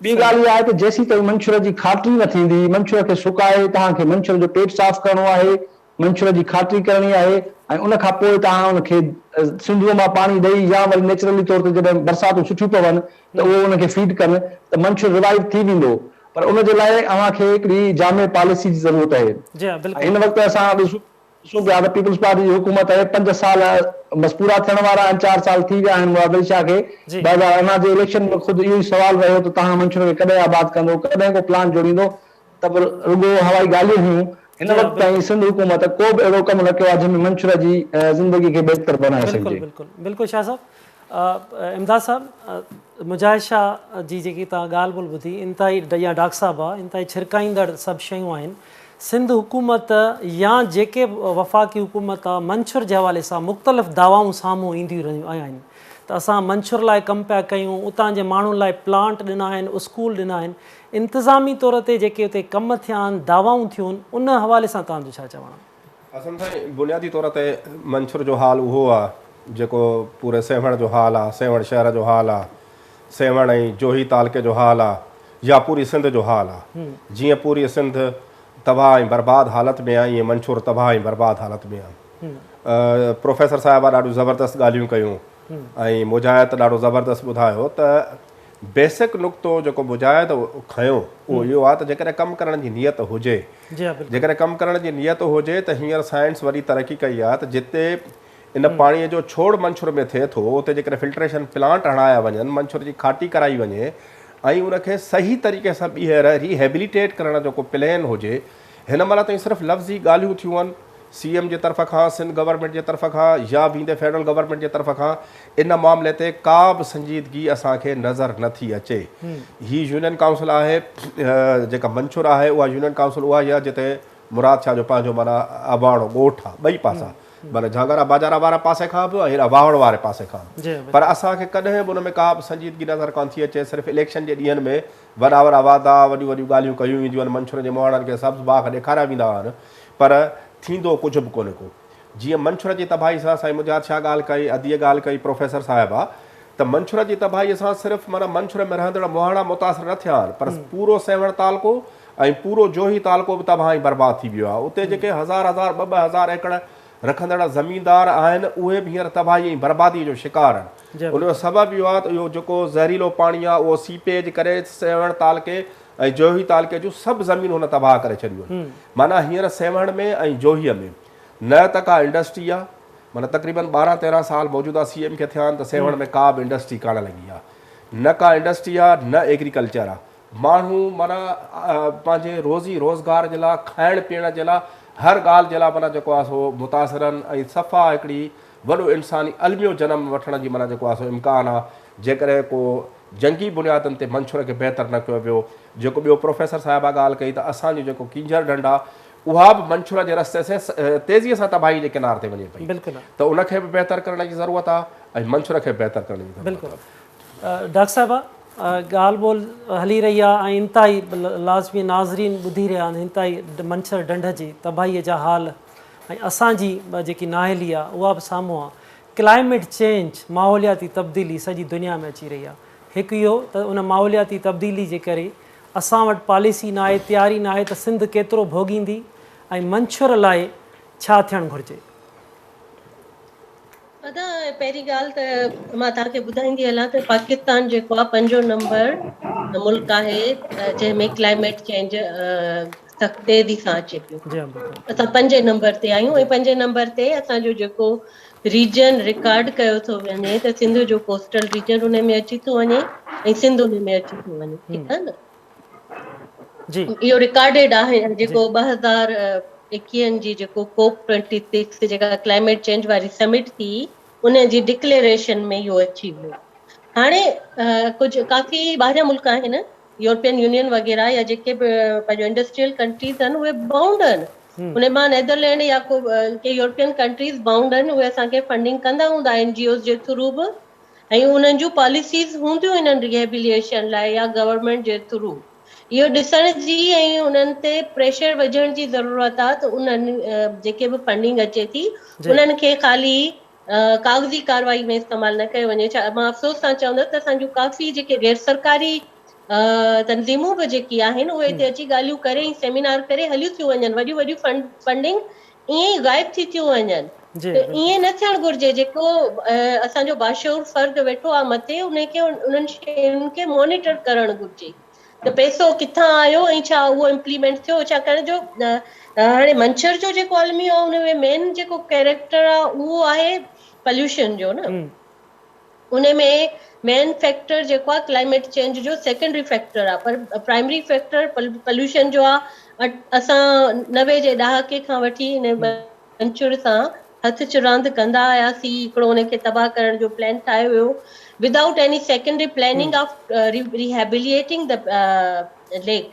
ٻي ڳالهه اها آهي ته جيسيتائين منڇر جي کاٽري نه ٿيندي، منڇر کي سڪائي توهان کي منڇر جو پيٽ صاف ڪرڻو آهي، منڇر جي کاٽري ڪرڻي آهي ۽ ان کان پوء توهان ان کي سنڌوء مان پاڻي ڏئي يا وري نيچرلي طور تي جڏهن برساتون سٺيون پون ته اهو ان کي فيڊ ڪن ته منڇر ريوائيو ٿي ويندو پر ان جي لاء اوهان کي هڪڙي جامع پاليسي جي ضرورت آهي ۽ هن وقت اسان ڏسون ڏسون پيا ته پيپلز پارٽي جي حڪومت آهي، پنج سال بس پورا ٿيڻ وارا آهن، چار سال ٿي ويا آهن مراد علي شاهه کي، 2018 جي اليڪشن ۾ خود اهو ئي سوال رهيو ته توهان منڇر کي ڪڏهن آباد ڪندو، ڪڏهن ڪو پلان جوڙيندو ته به رڳو هوائي ڳالهيون هيون، هن وقت تائين سنڌ حڪومت ڪو به اهڙو ڪم نه ڪيو آهي جنهن ۾ منڇر جي زندگي کي بهتر بڻائي بلڪل سگهجي. بلڪل بلڪل شاهه صاحب امداد صاحب مجاهد شاهه جي جيڪي توهان ڳالهه ٻولهه ٻڌي انتهائي يا ڊاڪٽر صاحب آ انتهائي ڇرڪائيندڙ سڀ شيون آهن سنڌ حڪومت يا جيڪي به وفاقي حڪومت آ منڇر جي حوالي سان مختلف دعوائون سامهون اينديون رهيون آهن ته اسان منڇر لاء ڪم پيا ڪيون، اتان جي ماڻهن لاء پلانٽ ڏنا آهن، اسڪول ڏنا آهن، انتظامي طور تي جيڪي اتي ڪم ٿيا آهن، دعوائون ٿيون آهن، ان حوالي سان توهان جو ڇا چوڻ آهي؟ اسلم سائين بنيادي طور تي منڇر جو حال اهو آ جيڪو پوري سيوهڻ جو حال آ، سيوهڻ شهر جو حال آ، سيوهڻ ۽ جوهي تعلقي جو حال آ يا پوري سنڌ جو حال آ. جيئن پوري سنڌ تباهه ۽ برباد حالت ۾ آ ايئن منڇر تباهه ۽ برباد حالت ۾ آ. پروفيسر صاحبه ڏاڍيون زبردست ڳالهيون ڪيون ۽ مجاهد ته ڏاڍو زبردست ٻڌايو ته بيسڪ نقطو جيڪو مجاهد کنيو اهو اهو آ ته جيڪڏهن ڪم ڪرڻ جي نيت هجي جيڪڏهن ڪم ڪرڻ جي نيت هجي ته هينئر سائنس وڏي ترقي ڪئي آ ته جتي ان پاڻي جو ڇوڙ منڇر ۾ ٿئي ٿو اتي جيڪڏهن فلٽريشن پلانٽ هڻايا وڃن منڇر جي کاٽي ڪرائي وڃي ۽ ان کي صحيح طريقي سان ٻيهر ري هيبليٽيٽ ڪرڻ جو ڪو پلان هجي هن مهل تائين صرف لفظي ڳالهيون ٿيون آهن سي ايم جي طرف کان، سنڌ گورنمينٽ جي طرف کان يا ويندي فيڊرل گورنمينٽ جي طرف کان ان معاملي تي ڪا به سنجيدگي اسان کي نظر نه ٿي اچي. هي يونين ڪائونسل آهي جيڪا منڇر آهي اها يونين ڪائونسل اها ئي آهي جتي مراد شاهه جو پنهنجو معنيٰ اباڻو ڳوٺ آهي ٻئي پاسا معنيٰ جهانگارا باجارا وارا پاسي کان به ۽ واهڙ واري پاسي کان به پر اسان کي ڪڏهن به ان ۾ ڪا به سنجيدگي نظر ڪانه ٿي اچي صرف اليڪشن جي ڏينهن ۾ وڏا وڏا وعدا وڏيون وڏيون ڳالهيون ڪيون وينديون آهن منڇر جي مهاڻن کي سبز باغ ڏيکاريا ويندا آهن پر ٿيندو ڪجهه به ڪونهي ڪو. جيئن منڇر جي تباهي سان سائين مجاهد شاهه ڳالهه ڪئي، اديء ڳالهه ڪئي، پروفيسر صاحبه ته منڇر جي تباهيء سان صرف معنيٰ منڇر ۾ رهندڙ مهاڻا متاثر نه ٿيا آهن پر پورو سيوهڻ تعلقو ۽ پورو جوهي تعلقو به تباهه ۽ برباد ٿي ويو آهي. اتي جيڪي هزار هزار ٻه ٻه هزار ايڪڙ رکندڙ زميندار آهن اهي به هينئر تباهي ۽ برباديء جو شڪار آهن. ان جو سبب اهو آهي ته اهو جيڪو زهريلو پاڻي آهي اهو سيپيج ڪري سيوهڻ تعلقي ۽ جوهي تعلقي جون سڀ زمينون هن تباهه ڪري ڇڏيون آهن. معنيٰ هينئر سيوهڻ ۾ ۽ جوهيء ۾ نه ته ڪا انڊسٽري آهي، معنيٰ تقريبن ٻارهن تيرهن سال موجوده سي ايم کي ٿيا آهن ته سيوهڻ ۾ ڪا به انڊسٽري ڪانه لڳي آهي. نه ڪا انڊسٽري آهي نه ايگريڪلچر آهي. ماڻهو معنيٰ پنهنجي روزي روزگار جي لاء کائڻ پيئڻ جي لاء هر ڳالهه جي لاء معنيٰ جيڪو آهي سو متاثر آهن ۽ صفا هڪڙي وڏو انساني الميو جنم وٺڻ جي معنيٰ جيڪو آهي سو امڪان آهي جيڪڏهن ڪو جنگي بنيادن تي منڇر کي بهتر نه ڪيو ويو. جيڪو ٻيو پروفيسر صاحبه ڳالهه ڪئي ته اسان جو جيڪو ڪينجهر ڍنڍ آهي اها به منڇر جي رستي سين تيزيء سان تباهي جي ڪنار تي وڃي پئي ته ان کي به بهتر ڪرڻ جي ضرورت آهي ۽ منڇر کي به بهتر ڪرڻ جي ضرورت آهي. ڊاڪٽر صاحبه ڳالهه ٻولهه هلي رهي آهي ۽ انتهائي لازمي ناظرين ٻڌي رهيا آهن انتهائي منڇر ڍنڍ جي تباهي جا حال ۽ اسان جي جيڪي نااهلي آهي اها به سامهون آهي ڪلائميٽ چينج، ماحولياتي تبديلي سڄي دنيا ۾ اچي رهي آهي. هڪ اهو ته ان ماحولياتي تبديلي جي ڪري اسان وٽ پاليسي ناهي، تياري ناهي ته سنڌ ڪيترو ڀوڳيندي ۽ منڇر لاء ڇا ٿيڻ گهرجي؟ ادا پهرين ڳالهه ته مان توهان کي ٻڌائيندي هلان ته پاڪستان جيڪو آهي پنجون نمبر ملڪ آهي جنهن ۾ ڪلائميٽ چينج سخت تيزي سان اچي پيو. اسان پنجين نمبر تي آهيون ۽ پنجين نمبر تي اسان جو جيڪو ريجن رڪارڊ ڪيو ٿو وڃي ته سنڌ جو ڪوسٽل ريجن ان ۾ اچي ٿو وڃي ۽ سنڌ ان ۾ اچي ٿو وڃي ٺيڪ آهي نه جي اهو رڪارڊيڊ آهي جيڪو 2021 جي جيڪو ڪوپ 26 جيڪا ڪلائميٽ چينج واري سمٽ ٿي ان جي ڊڪليريشن ۾ اهو اچي ويو هاڻي ڪجهه ڪافي ٻاهريان ملڪ آهن يورپين يونين وغيره يا جيڪي به پنهنجو انڊسٽريل ڪنٽريز آهن اهي بائونڊ آهن ان مان نيدرلينڊ يا ڪو ڪي يورپين ڪنٽريز بائونڊ آهن اهي اسان کي فنڊنگ ڪندا هوندا اين جي اوز جي ٿرو به ۽ انهن جون پاليسيز هونديون انهن ريهيبليشن لاء يا گورنمينٽ جي ٿرو اهو ڏسڻ جي ۽ انهن تي پريشر وجهڻ جي ضرورت آهي ته انهن جيڪي به فنڊنگ اچي ٿي انهن کي خالي ڪاغذي ڪارروائي ۾ استعمال نه ڪيو وڃي ڇا مان افسوس سان چوندس ته اسان جون ڪافي جيڪي غير سرڪاري تنظيمون به جيڪي آهن اهي هتي اچي ڳالهيون ڪري ۽ سيمينار ڪري هليون ٿيون وڃن وڏيون وڏيون فنڊنگ ائين ئي غائب ٿي ٿيون وڃن ته ائين نه ٿيڻ گهرجي جيڪو اسان جو باشعور فرد ويٺو آهي مٿي ان کي انهن شين کي مانيٽر ڪرڻ گهرجي ته پئسو ڪٿان آيو ۽ ڇا اهو امپليمينٽ ٿيو ڇاڪاڻ جو هاڻي منڇر جو جيڪو الميو آهي ان ۾ مين جيڪو ڪيريڪٽر آهي اهو آهي پوليوشن جو نه ان ۾ مين فيڪٽر جيڪو آهي ڪلائميٽ چينج جو سيڪنڊري فيڪٽر آهي پر پرائمري فيڪٽر پوليوشن جو آهي اسان 90 جي ڏهاڪي کان وٺي ان منڇر سان هٿ چراند ڪندا آياسين، هڪڙو ان کي تباهه ڪرڻ جو پلان ٺاهيو ويو without any secondary planning of rehabilitating the lake.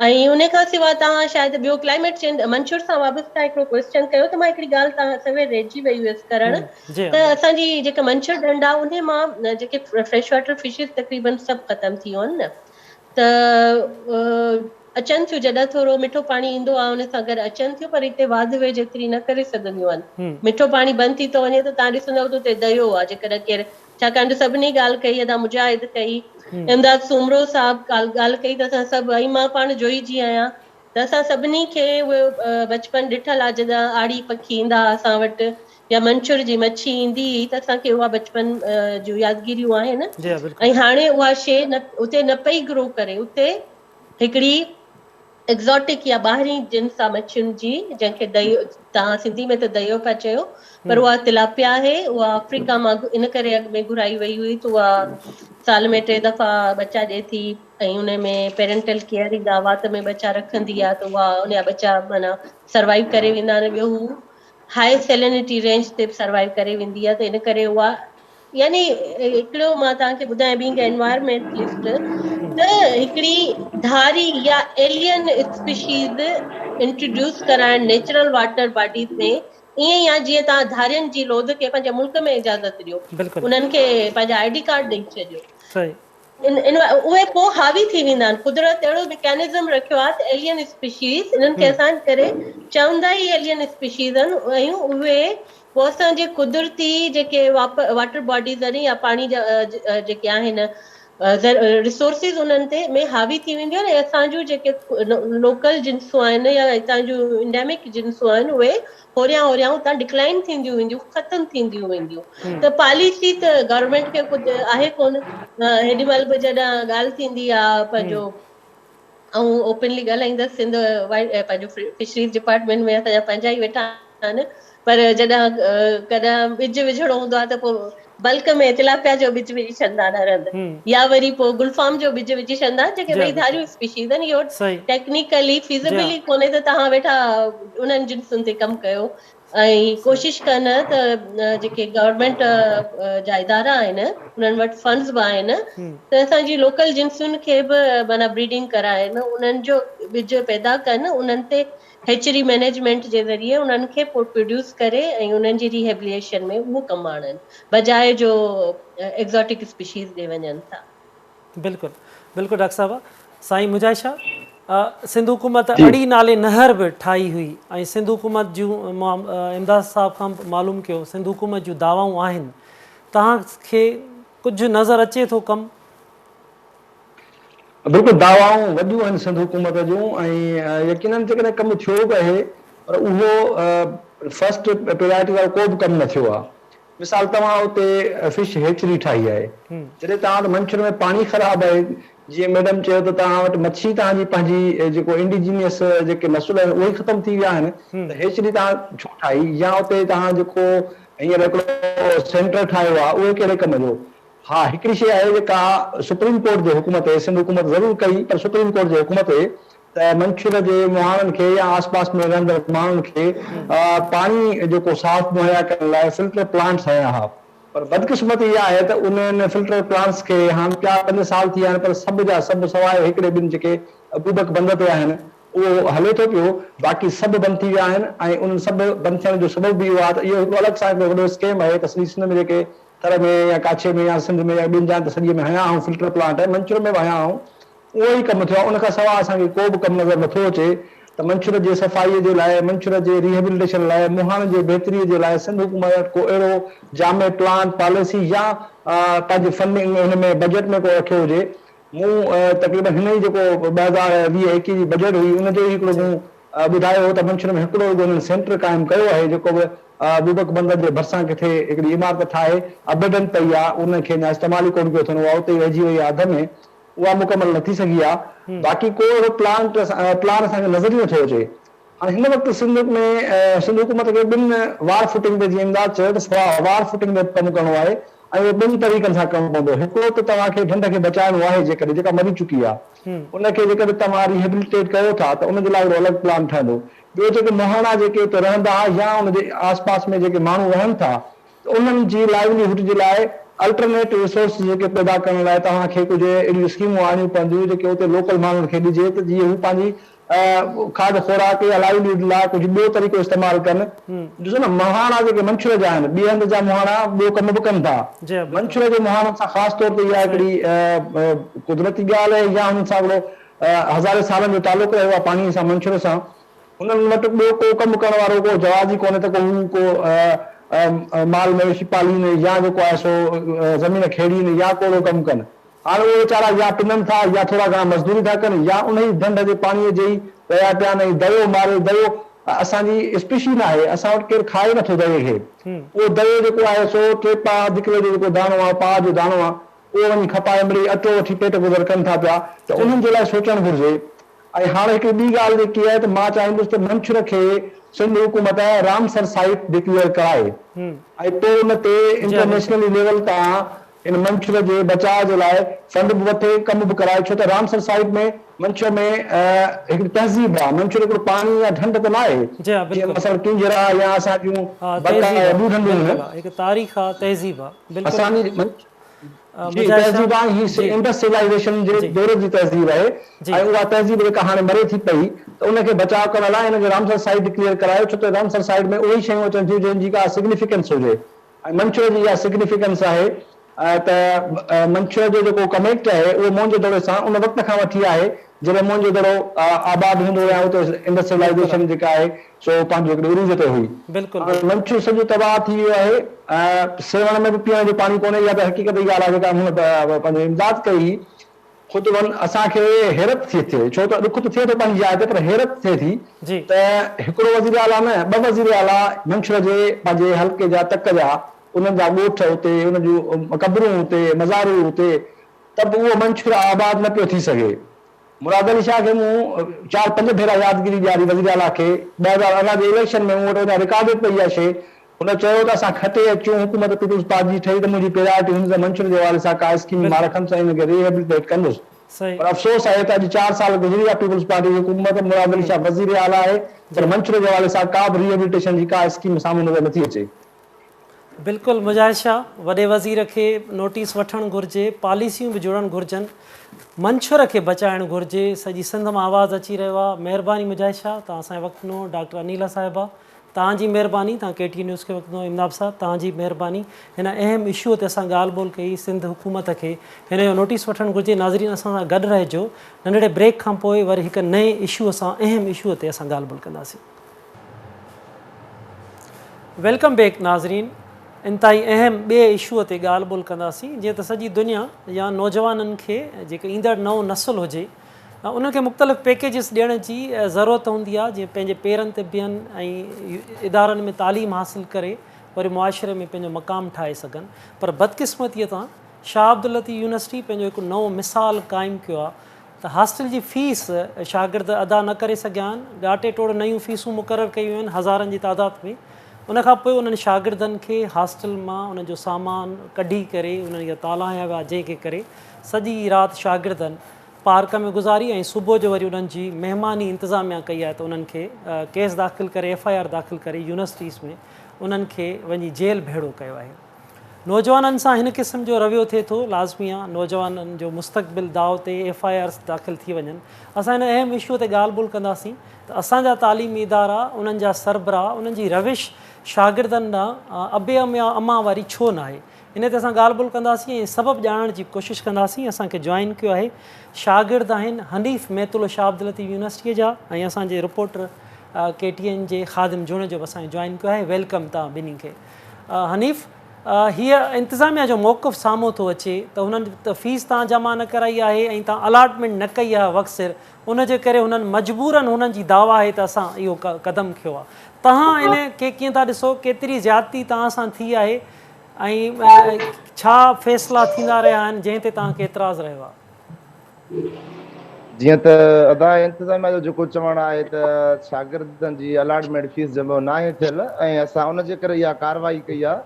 ۽ ان کان سوا توهان شايد ٻيو ڪلائميٽ چينج منڇر سان وابسته هڪڙو ڪوئسچن ڪيو ته مان هڪڙي ڳالهه توهان سوير رهجي وئي هيس ڪرڻ ته اسان جي جيڪا منڇر ڍنڍ آهي انهي مان جيڪي فريش واٽر فشز تقريبن سڀ ختم ٿي ويون آهن نه ته اچن ٿيون جڏهن ٿورو مٺو پاڻي ايندو آهي ان سان گڏ اچن ٿيون پر هتي واڌ ويجهه ايتري نه ڪري سگهنديون آهن مٺو پاڻي بند ٿي ٿو وڃي ته توهان ڏسندؤ ته اتي ديو آهي جيڪڏهن ڪير ڇاڪاڻ جو سڀني ڳالهه ڪئي، ادا مجاهد ڪئي، امداد سومرو صاحب ڳالهه ڪئي ته اسان سڀ ۽ مان پاڻ جوئي جي آهيان ته اسان سڀني کي اهي بچپن ڏٺل آهي جڏهن آڙي پکي ايندا ها اسان وٽ يا منڇر جي مڇي ايندي هئي ته اسان کي اها بچپن جون يادگيريون آهن ۽ هاڻي اها شيء نه اتي نه پئي گرو ڪري اتي هڪڙي ايگزاٽڪ يا ٻاهرين جنس آ مڇين جي جنهن کي ديو توهان سنڌي ۾ ته ديو پيا چئو پر اها تلاپيا آهي اها آفريڪا مان ان ڪري اڳ ۾ گهرائي وئي هئي ته اها سال ۾ ٽي دفعا ٻچا ڏي ٿي ۽ ان ۾ پيرنٽل ڪيئر ايندا وات ۾ ٻچا رکندي آ ته اها ان جا ٻچا معنيٰ سروائيو ڪري ويندا آهن ٻيو هو هاء سيلينٽي رينج تي به سروائيو ڪري ويندي آ ته ان ڪري اها يعني هڪڙو مان توهان کي ٻڌايان بينگ انوائرمينٽلسٽ ته هڪڙي ڌاري يا ايلين اسپيشيز انٽروڊيوس ڪرائڻ نيچرل واٽر باڊيز ۾ ائين ئي آهي جيئن توهان ڌارين جي لوڌ کي پنهنجي ملڪ ۾ اجازت ڏيو انهن کي پنهنجا I D card ڏئي ڇڏيو اهي پوء حاوي ٿي ويندا آهن قدرت اهڙو ميڪانزم رکيو آهي ته ايلين اسپيشيز انهن کي اسان ڪري چوندا ئي ايلين اسپيشيز آهن ۽ اهي پوء اسان جي قدرتي جيڪي واٽر باڊيز آهن يا پاڻي جا جيڪي آهن ريسورسز انهن تي ۾ حاوي ٿي وينديون آهن ۽ اسان جون جيڪي لوڪل جنسون آهن يا هتان جون انڊيمڪ جنسون آهن اهي هوريان هوريان اتان ڊڪلائن ٿينديون وينديون ختم ٿينديون وينديون ته پاليسي ته گورنمينٽ کي ڪجهه آهي ڪونه هيڏي مهل به جڏهن ڳالهه ٿيندي آ پنهنجو آئون اوپنلي ڳالهائيندس سنڌ پنهنجو فشريز ڊپارٽمينٽ ۾ اسان جا پنهنجا ئي ويٺا آهن پر جڏهن ڪڏهن ٻج وجهڻو هوندو آهي ته پوء بلڪ ۾ تلاپيا جو ٻج وجهي ڇڏندا آهن هر هنڌ يا وري پوء گلفام جو ٻج وجهي ڇڏندا آهن جيڪي ٻئي ڌاريون اسپيشيز آهن اهو ٽيڪنيڪلي فيزبل ئي ڪونهي ته توهان ويٺا انهن جنسن تي ڪم ڪيو ۽ ڪوشش ڪن ته جيڪي گورنمينٽ جا ادارا آهن انهن وٽ فنڊز به آهن ته اسان جي لوڪل جنسن کي به معنيٰ بريڊنگ ڪرائن انهن جو ٻج پيدا ڪن انهن تي هيچري مئنيجمينٽ جي ذريعي انهن کي پوء پروڊيوس ڪري ۽ انهن جي ريهيبليشن ۾ اهو ڪم آڻن بجاء جو ايگزاٽڪ اسپيشيز ڏي وڃن ٿا. بلڪل بلڪل ڊاڪٽر صاحبه سائين مجاهد شاهه سنڌ حڪومت اڙي نالي نهر به ٺاهي هئي ۽ سنڌ حڪومت جون امداد صاحب کان معلوم ڪيو سنڌ حڪومت جون دعوائون آهن توهان کي ڪجهه نظر اچي ٿو ڪم؟ بلڪل دعوائون وڏيون آهن سنڌ حڪومت جون ۽ يقينن جيڪڏهن ڪم ٿيو به آهي پر اهو فرسٽ پريارٽي وارو ڪو به ڪم نه ٿيو آهي مثال توهان اتي فش هيچري ٺاهي آهي جڏهن توهان وٽ منڇر ۾ پاڻي خراب آهي جيئن ميڊم چيو ته توهان وٽ مڇي توهان جي پنهنجي جيڪو انڊيجينيس جيڪي نسل آهن اهي ئي ختم ٿي ويا آهن ته هيچري توهان ڇو ٺاهي يا اتي توهان جيڪو هينئر هڪڙو سينٽر ٺاهيو آهي اهو ڪهڙي ڪم جو ها هڪڙي شيء آهي جيڪا سپريم ڪورٽ جي حڪم تي سنڌ حڪومت ضرور ڪئي پر سپريم ڪورٽ جي حڪم تي ته منڇر جي مهاڻن کي يا آس پاس ۾ رهندڙ ماڻهن کي پاڻي جيڪو صاف مهيا ڪرڻ لاء فلٽر پلانٽس هنيا ها پر بدقسمتي اها آهي ته انهن فلٽر پلانٽس کي هاڻ چار پنج سال ٿي ويا آهن پر سڀ جا سڀ سواء هڪڙي ٻن جيڪي ابوبڪ بند تي آهن اهو هلي ٿو پيو باقي سڀ بند ٿي ويا آهن ۽ انهن سڀ بند ٿيڻ جو سبب به اهو آهي ته اهو هڪڙو الڳ سان هڪڙو وڏو اسڪيم آهي ته سڄي سنڌ ۾ جيڪي ٿر ۾ يا ڪاڇي ۾ يا سنڌ ۾ يا ٻين جاين تي سڄي ۾ هنيا آهون فلٽر پلانٽ منڇر ۾ به هنيا آهون اهو ئي ڪم ٿيو آهي ان کان سواء اسان کي ڪو به ڪم نظر نٿو اچي ته منڇر جي صفائي جي لاء منڇر جي ريهيبلٽيشن لاء مهاڻن جي بهتري جي لاء سنڌ حڪومت وٽ ڪو اهڙو جامع پلان پاليسي يا پنهنجي فنڊنگ هن ۾ بجيٽ ۾ ڪو رکيو هجي مون تقريبن هن ئي جيڪو 2020 21 جي بجيٽ هئي ان جو ئي هڪڙو مون ٻڌايو هو ته منڇر ۾ هڪڙو رڳو هنن سينٽر قائم ڪيو آهي جيڪو به ابوبڪ بندر جي ڀرسان ڪٿي هڪڙي عمارت ٺاهي ابيڊنٽ پئي آ ان کي اڃا استعمال ئي ڪونه ڪيو اٿن اها اتي ئي رهجي وئي آ اڌ ۾ اها مڪمل نه ٿي سگهي آ باقي ڪو اهڙو پلانٽ پلان اسان کي نظر ئي نٿو اچي هاڻي هن وقت سنڌ ۾ سنڌ حڪومت کي ٻن وار فوٽنگ تي جيئن امداد چيو ته وار فوٽنگ تي ڪم ڪرڻو آهي ۽ اهو ٻن طريقن سان ڪرڻو پوندو هڪڙو ته توهان کي ڍنڍ کي بچائڻو آهي جيڪڏهن جيڪا مري چڪي آ ان کي جيڪڏهن توهان ريهيبليٽيٽ ڪيو ٿا ته ان جي لاء هڪڙو الڳ پلان ٺهندو. ٻيو جيڪي مهاڻا جيڪي اتي رهندا يا ان جي آس پاس ۾ جيڪي ماڻهو رهن ٿا ته انهن جي لائيولي هوڊ جي لاء الٽرنيٽ ريسورسز جيڪي پيدا ڪرڻ لاء توهان کي ڪجهه اهڙيون اسڪيمون آڻڻيون پونديون جيڪي اتي لوڪل ماڻهن کي ڏجي ته جيئن هو پنهنجي کاڌ خوراڪ يا لائيوليهوڊ لاء ڪجهه ٻيو طريقو استعمال ڪن. ڏسو نه مهاڻا جيڪي منڇر جا آهن ٻئي هنڌ جا مهاڻا ٻيو ڪم به ڪن ٿا. منڇر جي مهاڻن سان خاص طور تي اها هڪڙي قدرتي ڳالهه آهي يا هنن سان هڪڙو هزارين سالن جو تعلق رهيو آهي پاڻي سان منڇر سان. هنن وٽ ٻيو ڪو ڪم ڪرڻ وارو ڪو جواز ئي ڪونهي ته ڪو هو ڪو مال مويشي پالين يا جيڪو آهي سو زمين کيڙين يا ڪو اهڙو ڪم ڪن. هاڻ اهي ويچارا يا پنن ٿا يا ٿورا گهڻا مزدوري ٿا ڪن يا انهي ڍنڍ جي پاڻيء جي ئي رهيا پيا آهن ۽ ديو ماري ديو اسان جي اسپيشي ناهي اسان وٽ ڪير کائي نٿو ديي کي. اهو ديو جيڪو آهي سو ٽي پاء اڌ ڪلو جو جيڪو داڻو آهي پاء جو داڻو آهي اهو وڃي کپائي مڙئي اٽو وٺي پيٽ گذر ڪن ٿا پيا ته انهن جي لاء سوچڻ گهرجي. ۽ هاڻ هڪڙي ٻي ڳالهه جيڪي آهي ته مان چاهيندس ته منڇر کي سنڌ حڪومت رامسر سائيٽ ڊڪليئر ڪرائي ۽ پوء ان تي انٽرنيشنلي ليول تان ان منڇر جي بچاء جي لاء فنڊ به وٺي ڪم به ڪرائي ڇو ته رامسر سائيٽ ۾ منڇر ۾ هڪڙي تهذيب آهي منڇر هڪڙو پاڻي يا ڍنڍ ته ناهي جيئن مثلا ڪينجهر آهي يا اسان جون بڪا يا ٻيون ڍنڍون آهن اسان جي جي تهذيب آهي هي انڊس سولائيزيشن جي دور جي تهذيب آهي ۽ اها تهذيب جيڪا هاڻي مري ٿي پئي ته ان کي بچاء ڪرڻ لاء ان کي رامسر سائيٽ ڊڪليئر ڪرايو ڇو ته رامسر سائيٽ ۾ اهي ئي شيون اچن ٿيون جنهن جي ڪا سگنيفڪنس هجي ۽ منڇر جي اها سگنيفڪنس آهي ته منڇر جو جيڪو ڪميڪٽ آهي اهو موهن جي دڙي سان ان وقت کان وٺي آهي جڏهن موهن جو دڙو آباد هوندو هو يا اتي انڊس سولائيزيشن جيڪا آهي سو پنهنجو هڪڙي عروج تي هئي. هاڻي منڇر سڄو تباهه ٿي ويو آهي ۽ سيوهڻ ۾ به پيئڻ جو پاڻي ڪونهي اها ته حقيقت جي ڳالهه آهي جيڪا هن پنهنجو امداد ڪئي هئي خود ون اسان کي حيرت ٿي ٿئي ڇو ته ڏک ته ٿئي ٿو پنهنجي جاء تي پر حيرت ٿئي ٿي ته هڪڙو وزير اعليٰ نه ٻه وزير اعليٰ منڇر جي پنهنجي حلقي جا تڪ جا انهن جا ڳوٺ اتي انهن جون قبرون اتي مزارون اتي ته به اهو منڇر آباد نه پيو ٿي سگهي. مراد علي شاهه کي مون چار پنج ڀيرا يادگيري ڏياري وزير اعليٰ کي 2018 جي اليڪشن ۾ مون وٽ اڃا رڪارڊيڊ پئي اها شيء هن چيو ته اسان کٽي اچون حڪومت پيپلز پارٽي جي ٺهي ته منهنجي پريارٽي هوندي ته منڇر جي حوالي سان ڪا اسڪيم مان رکندس ۽ ان کي ريهيبليٽيٽ ڪندس پر افسوس آهي ته اڄ چار سال گذري ويا پيپلز پارٽي جي حڪومت مراد علي شاهه وزير اعليٰ آهي پر منڇر جي حوالي سان ڪا به ريهيبليٽيشن جي ڪا اسڪيم سامهون نظر نٿي اچي. بلڪل مجاهد شاهه، وڏي وزير کي نوٽيس وٺڻ گهرجي، پاليسيون به جوڙڻ گهرجن، منڇر کي بچائڻ گهرجي، سڄي سنڌ مان آواز اچي رهيو آهي، مهرباني مجاهد شاهه توهان اسان کي وقت ڏنو، ڊاڪٽر انيلا صاحبه توهان جي مهرباني توهان ڪي ٽي نيوز کي وقت ڏنو، امداد صاحب توهان جي مهرباني هن اهم اشو تي اسان ڳالهه ٻولهه ڪئي، سنڌ حڪومت کي هن جو نوٽيس وٺڻ گهرجي، ناظرين اسان سان گڏ رهجو ننڍڙي بريڪ کان پوء وري هڪ نئين اشو سان اهم اشو تي اسان ڳالهه ٻولهه ڪنداسين. Welcome back ناظرين انتهائي اهم ٻئي اشو تي ڳالهه ٻولهه ڪنداسين جيئن ته سڄي دنيا يا نوجوانن کي جيڪي ايندڙ نئون نسل هجي انهن کي مختلف پيڪيجز ڏيڻ جي ضرورت هوندي آهي جيئن پنهنجي پيرن تي بيهن ۽ ادارن ۾ تعليم حاصل ڪري وري معاشري ۾ پنهنجو مقام ٺاهي سگهن پر بدقسمتي تان شاهه عبداللطيف يونيورسٽي پنهنجو هڪ نئون مثال قائم ڪيو آهي ته هاسٽل جي فيس شاگرد ادا نه ڪري سگهيا آهن، ڳاٽي ٽوڙ نيون فيسون مقرر ڪيون ويون آهن هزارن جي تعداد ۾ ان کان پوء انهن شاگردن کي هاسٽل مان انهن جو سامان ڪڍي ڪري انهن کي تالا هنيا ويا جنهن کي ڪري سڄي رات شاگردن پارڪ ۾ گذاري ۽ صبح جو وري انهن جي مهماني انتظاميا ڪئي آهي ته انهن کي ڪيس داخل ڪري ايف I R داخل ڪري يونيورسٽيز ۾ انهن کي وڃي جيل ڀيڙو ڪيو آهي. نوجوانن سان هن قسم جو رويو ٿئي ٿو لازمي آ نوجوانن جو مستقبل داء تي ايف I آرز داخل ٿي وڃن اسان هن اهم اشو تي ڳالهه ٻولهه ڪنداسين ته اسان جا تعليمي ادارا انهن جا سربراهه انهن جي روش شاگردن ڏانهن ابي يا امان واري ڇو ناهي ان تي اسان ڳالهه ٻولهه ڪنداسين ۽ سبب ڄاڻڻ جي ڪوشش ڪنداسين اسان کي جوائن ڪيو آهي شاگرد آهن حنيف ميتلو شاهه عبداللطيف يونيورسٽي جا ۽ اسان جي رپورٽر ڪي ٽي اين جي خادم جوڻيجو به اسان کي جوائن ڪيو آهي welcome توهان ٻنهي کي. حنيف، هيء انتظاميا جو موقف سامهون ٿو اچي ته هنن ته فيس تان جمع نه ڪرائي آهي ۽ تان الاٽمينٽ نه ڪئي آهي وقت سر ان جي ڪري هنن مجبورن هنن جي دعويٰ آهي ته اسان اهو قدم کنيو آهي تهان ان کي ڪيئن ٿا ڏسو ڪيتري زيادتي تهان سان ٿي آهي ۽ ڇا فيصلا ٿيندا رهيا آهن جنهن تي تهان کي اعتراض رهيو آهي. جيئن ته ادا انتظاميا جو جيڪو چوڻ آهي ته شاگردن جي الاٽمينٽ فيس جمع ناهي ٿيل ۽ اسان ان جي ڪري اها ڪارروائي ڪئي آهي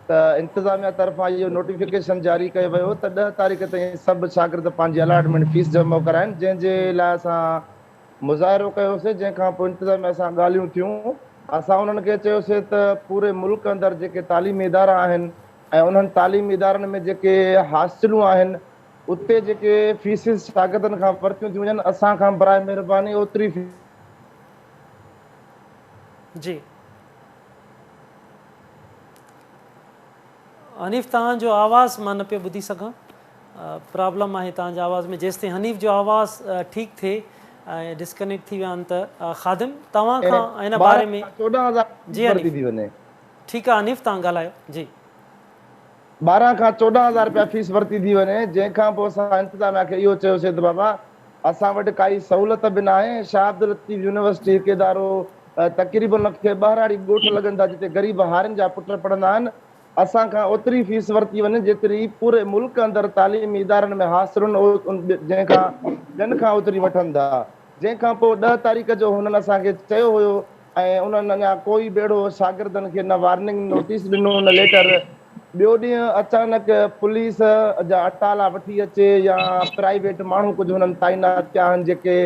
ته انتظاميا طرفان اهو نوٽيفڪيشن جاري ڪيو ويو ته ڏهه تاريخ تائين سڀ شاگرد پنهنجي الاٽمينٽ فيس جمع ڪرائين جنهن جي لاء اسان مظاهرو ڪيوسين جنهن کان پوء انتظاميا سان ڳالهيون ٿيون اسان انهن کي چيوسين ته پوري ملڪ اندر جيڪي تعليمي ادارا آهن ۽ انهن تعليمي ادارن ۾ جيڪي هاسٽلون آهن اتي جيڪي فيسز شاگردن کان ورتيون ٿيون وڃن اسان کان براء مهرباني اوتري جي حنيف توهان جو آواز مان نه پيو ٻڌي سگهان پرابلم آهي توهان جي آواز ۾ جيستائين حنيف جو آواز ٺيڪ ٿئي ۽ ڊسڪنيڪٽ ٿي ويا آهن ته خادم توهان کان ان باري ۾ جي حنيف ٺيڪ آهي حنيف توهان ڳالهايو جي. 12 کان 14 هزار رپيا فيس ورتي ٿي وڃي جنهن کان پوء اسان انتظاميا کي اهو چيوسين ته بابا اسان وٽ ڪائي سهولت به ناهي شاهه عبداللطيف يونيورسٽي هڪ ادارو تقريبن کي ٻهراڙي ڳوٺ لڳن ٿا جتي غريب هارين جا پٽ پڙهندا آهن اسان کان اوتري فيس ورتي وڃي جيتري پوري ملڪ اندر تعليمي ادارن ۾ هاسٽلن جنهن کان ٻين کان اوتري وٺن ٿا جنهن کان پوء ڏهه تاريخ جو هنن اسان کي چيو هيو ۽ انهن اڃا ڪوئي به اهڙو شاگردن کي نه وارننگ نوٽيس ڏنو نه ليٽر ٻيو ڏينهن اچانڪ پوليس جا اٽالا وٺي اچي يا پرائيويٽ ماڻهو ڪجهه هنن تعينات ڪيا آهن جيڪي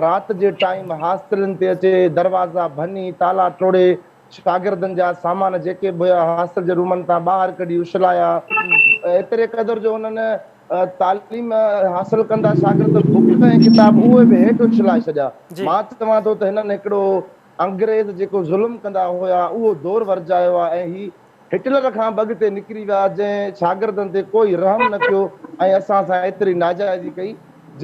رات جي ٽائيم هاسٽلن تي اچي دروازا ڀڃي تالا ٽوڙي شاگردن جا سامان جيڪي به هيا هاسٽل جي رومن تان ٻاهر ڪڍي اڇلايا. ايتري قدر جو هنن تعليم حاصل ڪندا شاگرد بڪس ۽ ڪتاب اهي به هيٺ اڇلائي ڇڏيا. مان چوان ٿو ته هنن هڪڙو انگريز جيڪو ظلم ڪندا هيا اهو دور ورجايو آهي ۽ هي هٽلر کان به اڳتي نڪري ويا جنهن شاگردن تي ڪوئي رحم نه ڪيو ۽ اسان سان ايتري ناجائزي ڪئي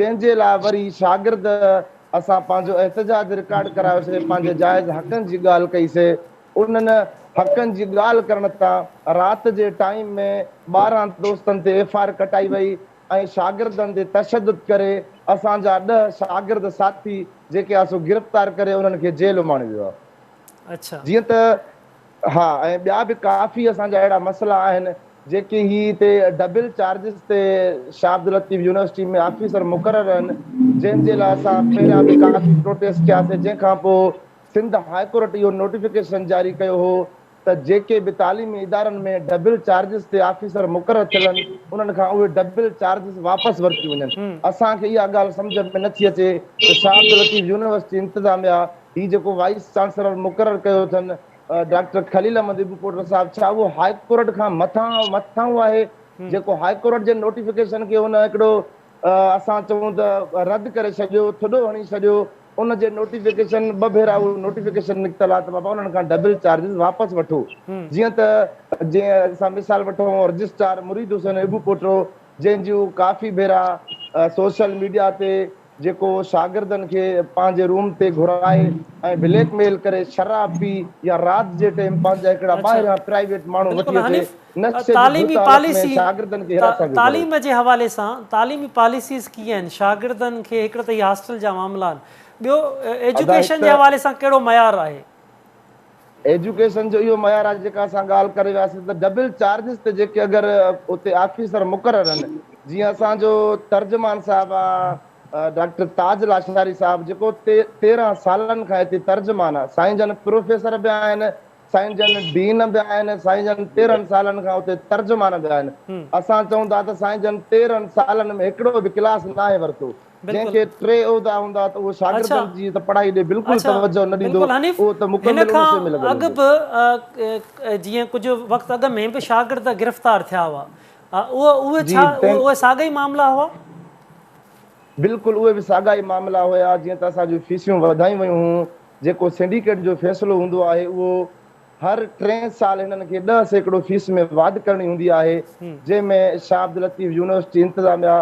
جنهن جي لاء وري شاگرد اسان پنهنجو احتجاج رڪارڊ ڪرايوسي، پنهنجي جائز حقن جي ڳالهه ڪئي سي، انهن حقن جي ڳالهه ڪرڻ تان رات جي ٽائيم ۾ 12 دوستن تي ايف I R ڪٽائي وئي ۽ شاگردن تي تشدد ڪري اسان جا ڏهه شاگرد ساٿي جيڪي آ سو گرفتار ڪري انهن کي جيل اماڻيو ويو آ. جيئن ته ها ۽ ٻيا به ڪافي اسان جا اهڙا مسئلا آهن جيڪي هي هتي ڊبل چارجز تي شاهه عبداللطيف يونيورسٽي ۾ آفيسر مقرر آهن جنهن جي لاء اسان پهريان به ڪافي پروٽيسٽ ڪياسين جنهن کان پوء سنڌ هاء ڪورٽ اهو نوٽيفڪيشن جاري ڪيو هو ته جيڪي به تعليمي ادارن ۾ ڊبل چارجز تي آفيسر مقرر ٿيل آهن انهن کان اهي ڊبل چارجز واپس ورتيون وڃن اسان کي اها ڳالهه سمجهه ۾ نٿي اچي ته شاهه عبداللطيف يونيورسٽي انتظاميا هي جيڪو وائيس چانسلر مقرر ڪيو اٿن ڊاڪٽر خليل احمد ابوپوٽر صاحب ڇا اهو هاء ڪورٽ کان مٿانهون آهي جيڪو هاء ڪورٽ جي نوٽيفڪيشن کي هن هڪڙو اسان چئون ته رد ڪري ڇڏيو ٿڏو هڻي ڇڏيو ان جي نوٽيفڪيشن ٻه ڀيرا اهو نوٽيفڪيشن نڪتل آهي ته بابا انهن کان ڊبل چارجز واپس وٺو جيئن ته جيئن اسان مثال وٺون رجسٽرار مريد حسين ابوپوٽو جنهن جون ڪافي ڀيرا سوشل ميڊيا تي جيڪو شاگردن کي پنهنجي روم تي گهرائي ۽ بليڪ ميل ڪري شراب پي يا رات جي ٽيم پنهنجا هڪڙا ٻاهريان پرائيويٽ ماڻهو وٺي اچي نشي جي ڌت حالت ۾ شاگردن کي هراسان پيو ڪري. تعليم جي حوالي سان تعليمي پاليسيز ڪيئن آهن شاگردن کي هڪڙو ته هي هاسٽل جا معاملا آهن ٻيو ايجوڪيشن جي حوالي سان ڪهڙو معيار آهي. ايجوڪيشن جو اهو معيار آهي جيڪا اسان ڳالهه ڪري وياسين ته ڊبل چارجز تي جيڪي اگر اتي آفيسر مقرر آهن جيئن اسان جو ترجمان صاحب آ ڊاڪٽر تاج لاشاري صاحب جيڪو 13 سالن کان هتي ترجمان آ سائين جن پروفيسر به آهن سائين جن ڊين به آهن سائين جن 13 سالن کان اتي ترجمان به آهن اسان چئون ٿا ته سائين جن 13 سالن ۾ هڪڙو به ڪلاس ناهي ورتو جنهن کي ٽي عهدا هوندا ته اهو شاگردن جي ته پڙهائي ڏي بلڪل توجهه نه ڏيندو، اهو ته مڪمل ان شيء ۾ لڳل هن کان اڳ هوندو. به جيئن ڪجهه وقت اڳ ۾ به شاگرد گرفتار ٿيا هئا، اهي ڇا اهي ساڳا ئي معاملا هئا؟ بلڪل اهي به ساڳا ئي معاملا هيا، جيئن ته اسان جون فيسيون وڌايون ويون هيون، جيڪو سنڊيڪيٽ جو فيصلو هوندو آهي اهو هر ٽئين سال هنن کي 10% فيس ۾ واڌ ڪرڻي هوندي آهي، جنهن ۾ شاهه عبداللطيف يونيورسٽي انتظاميا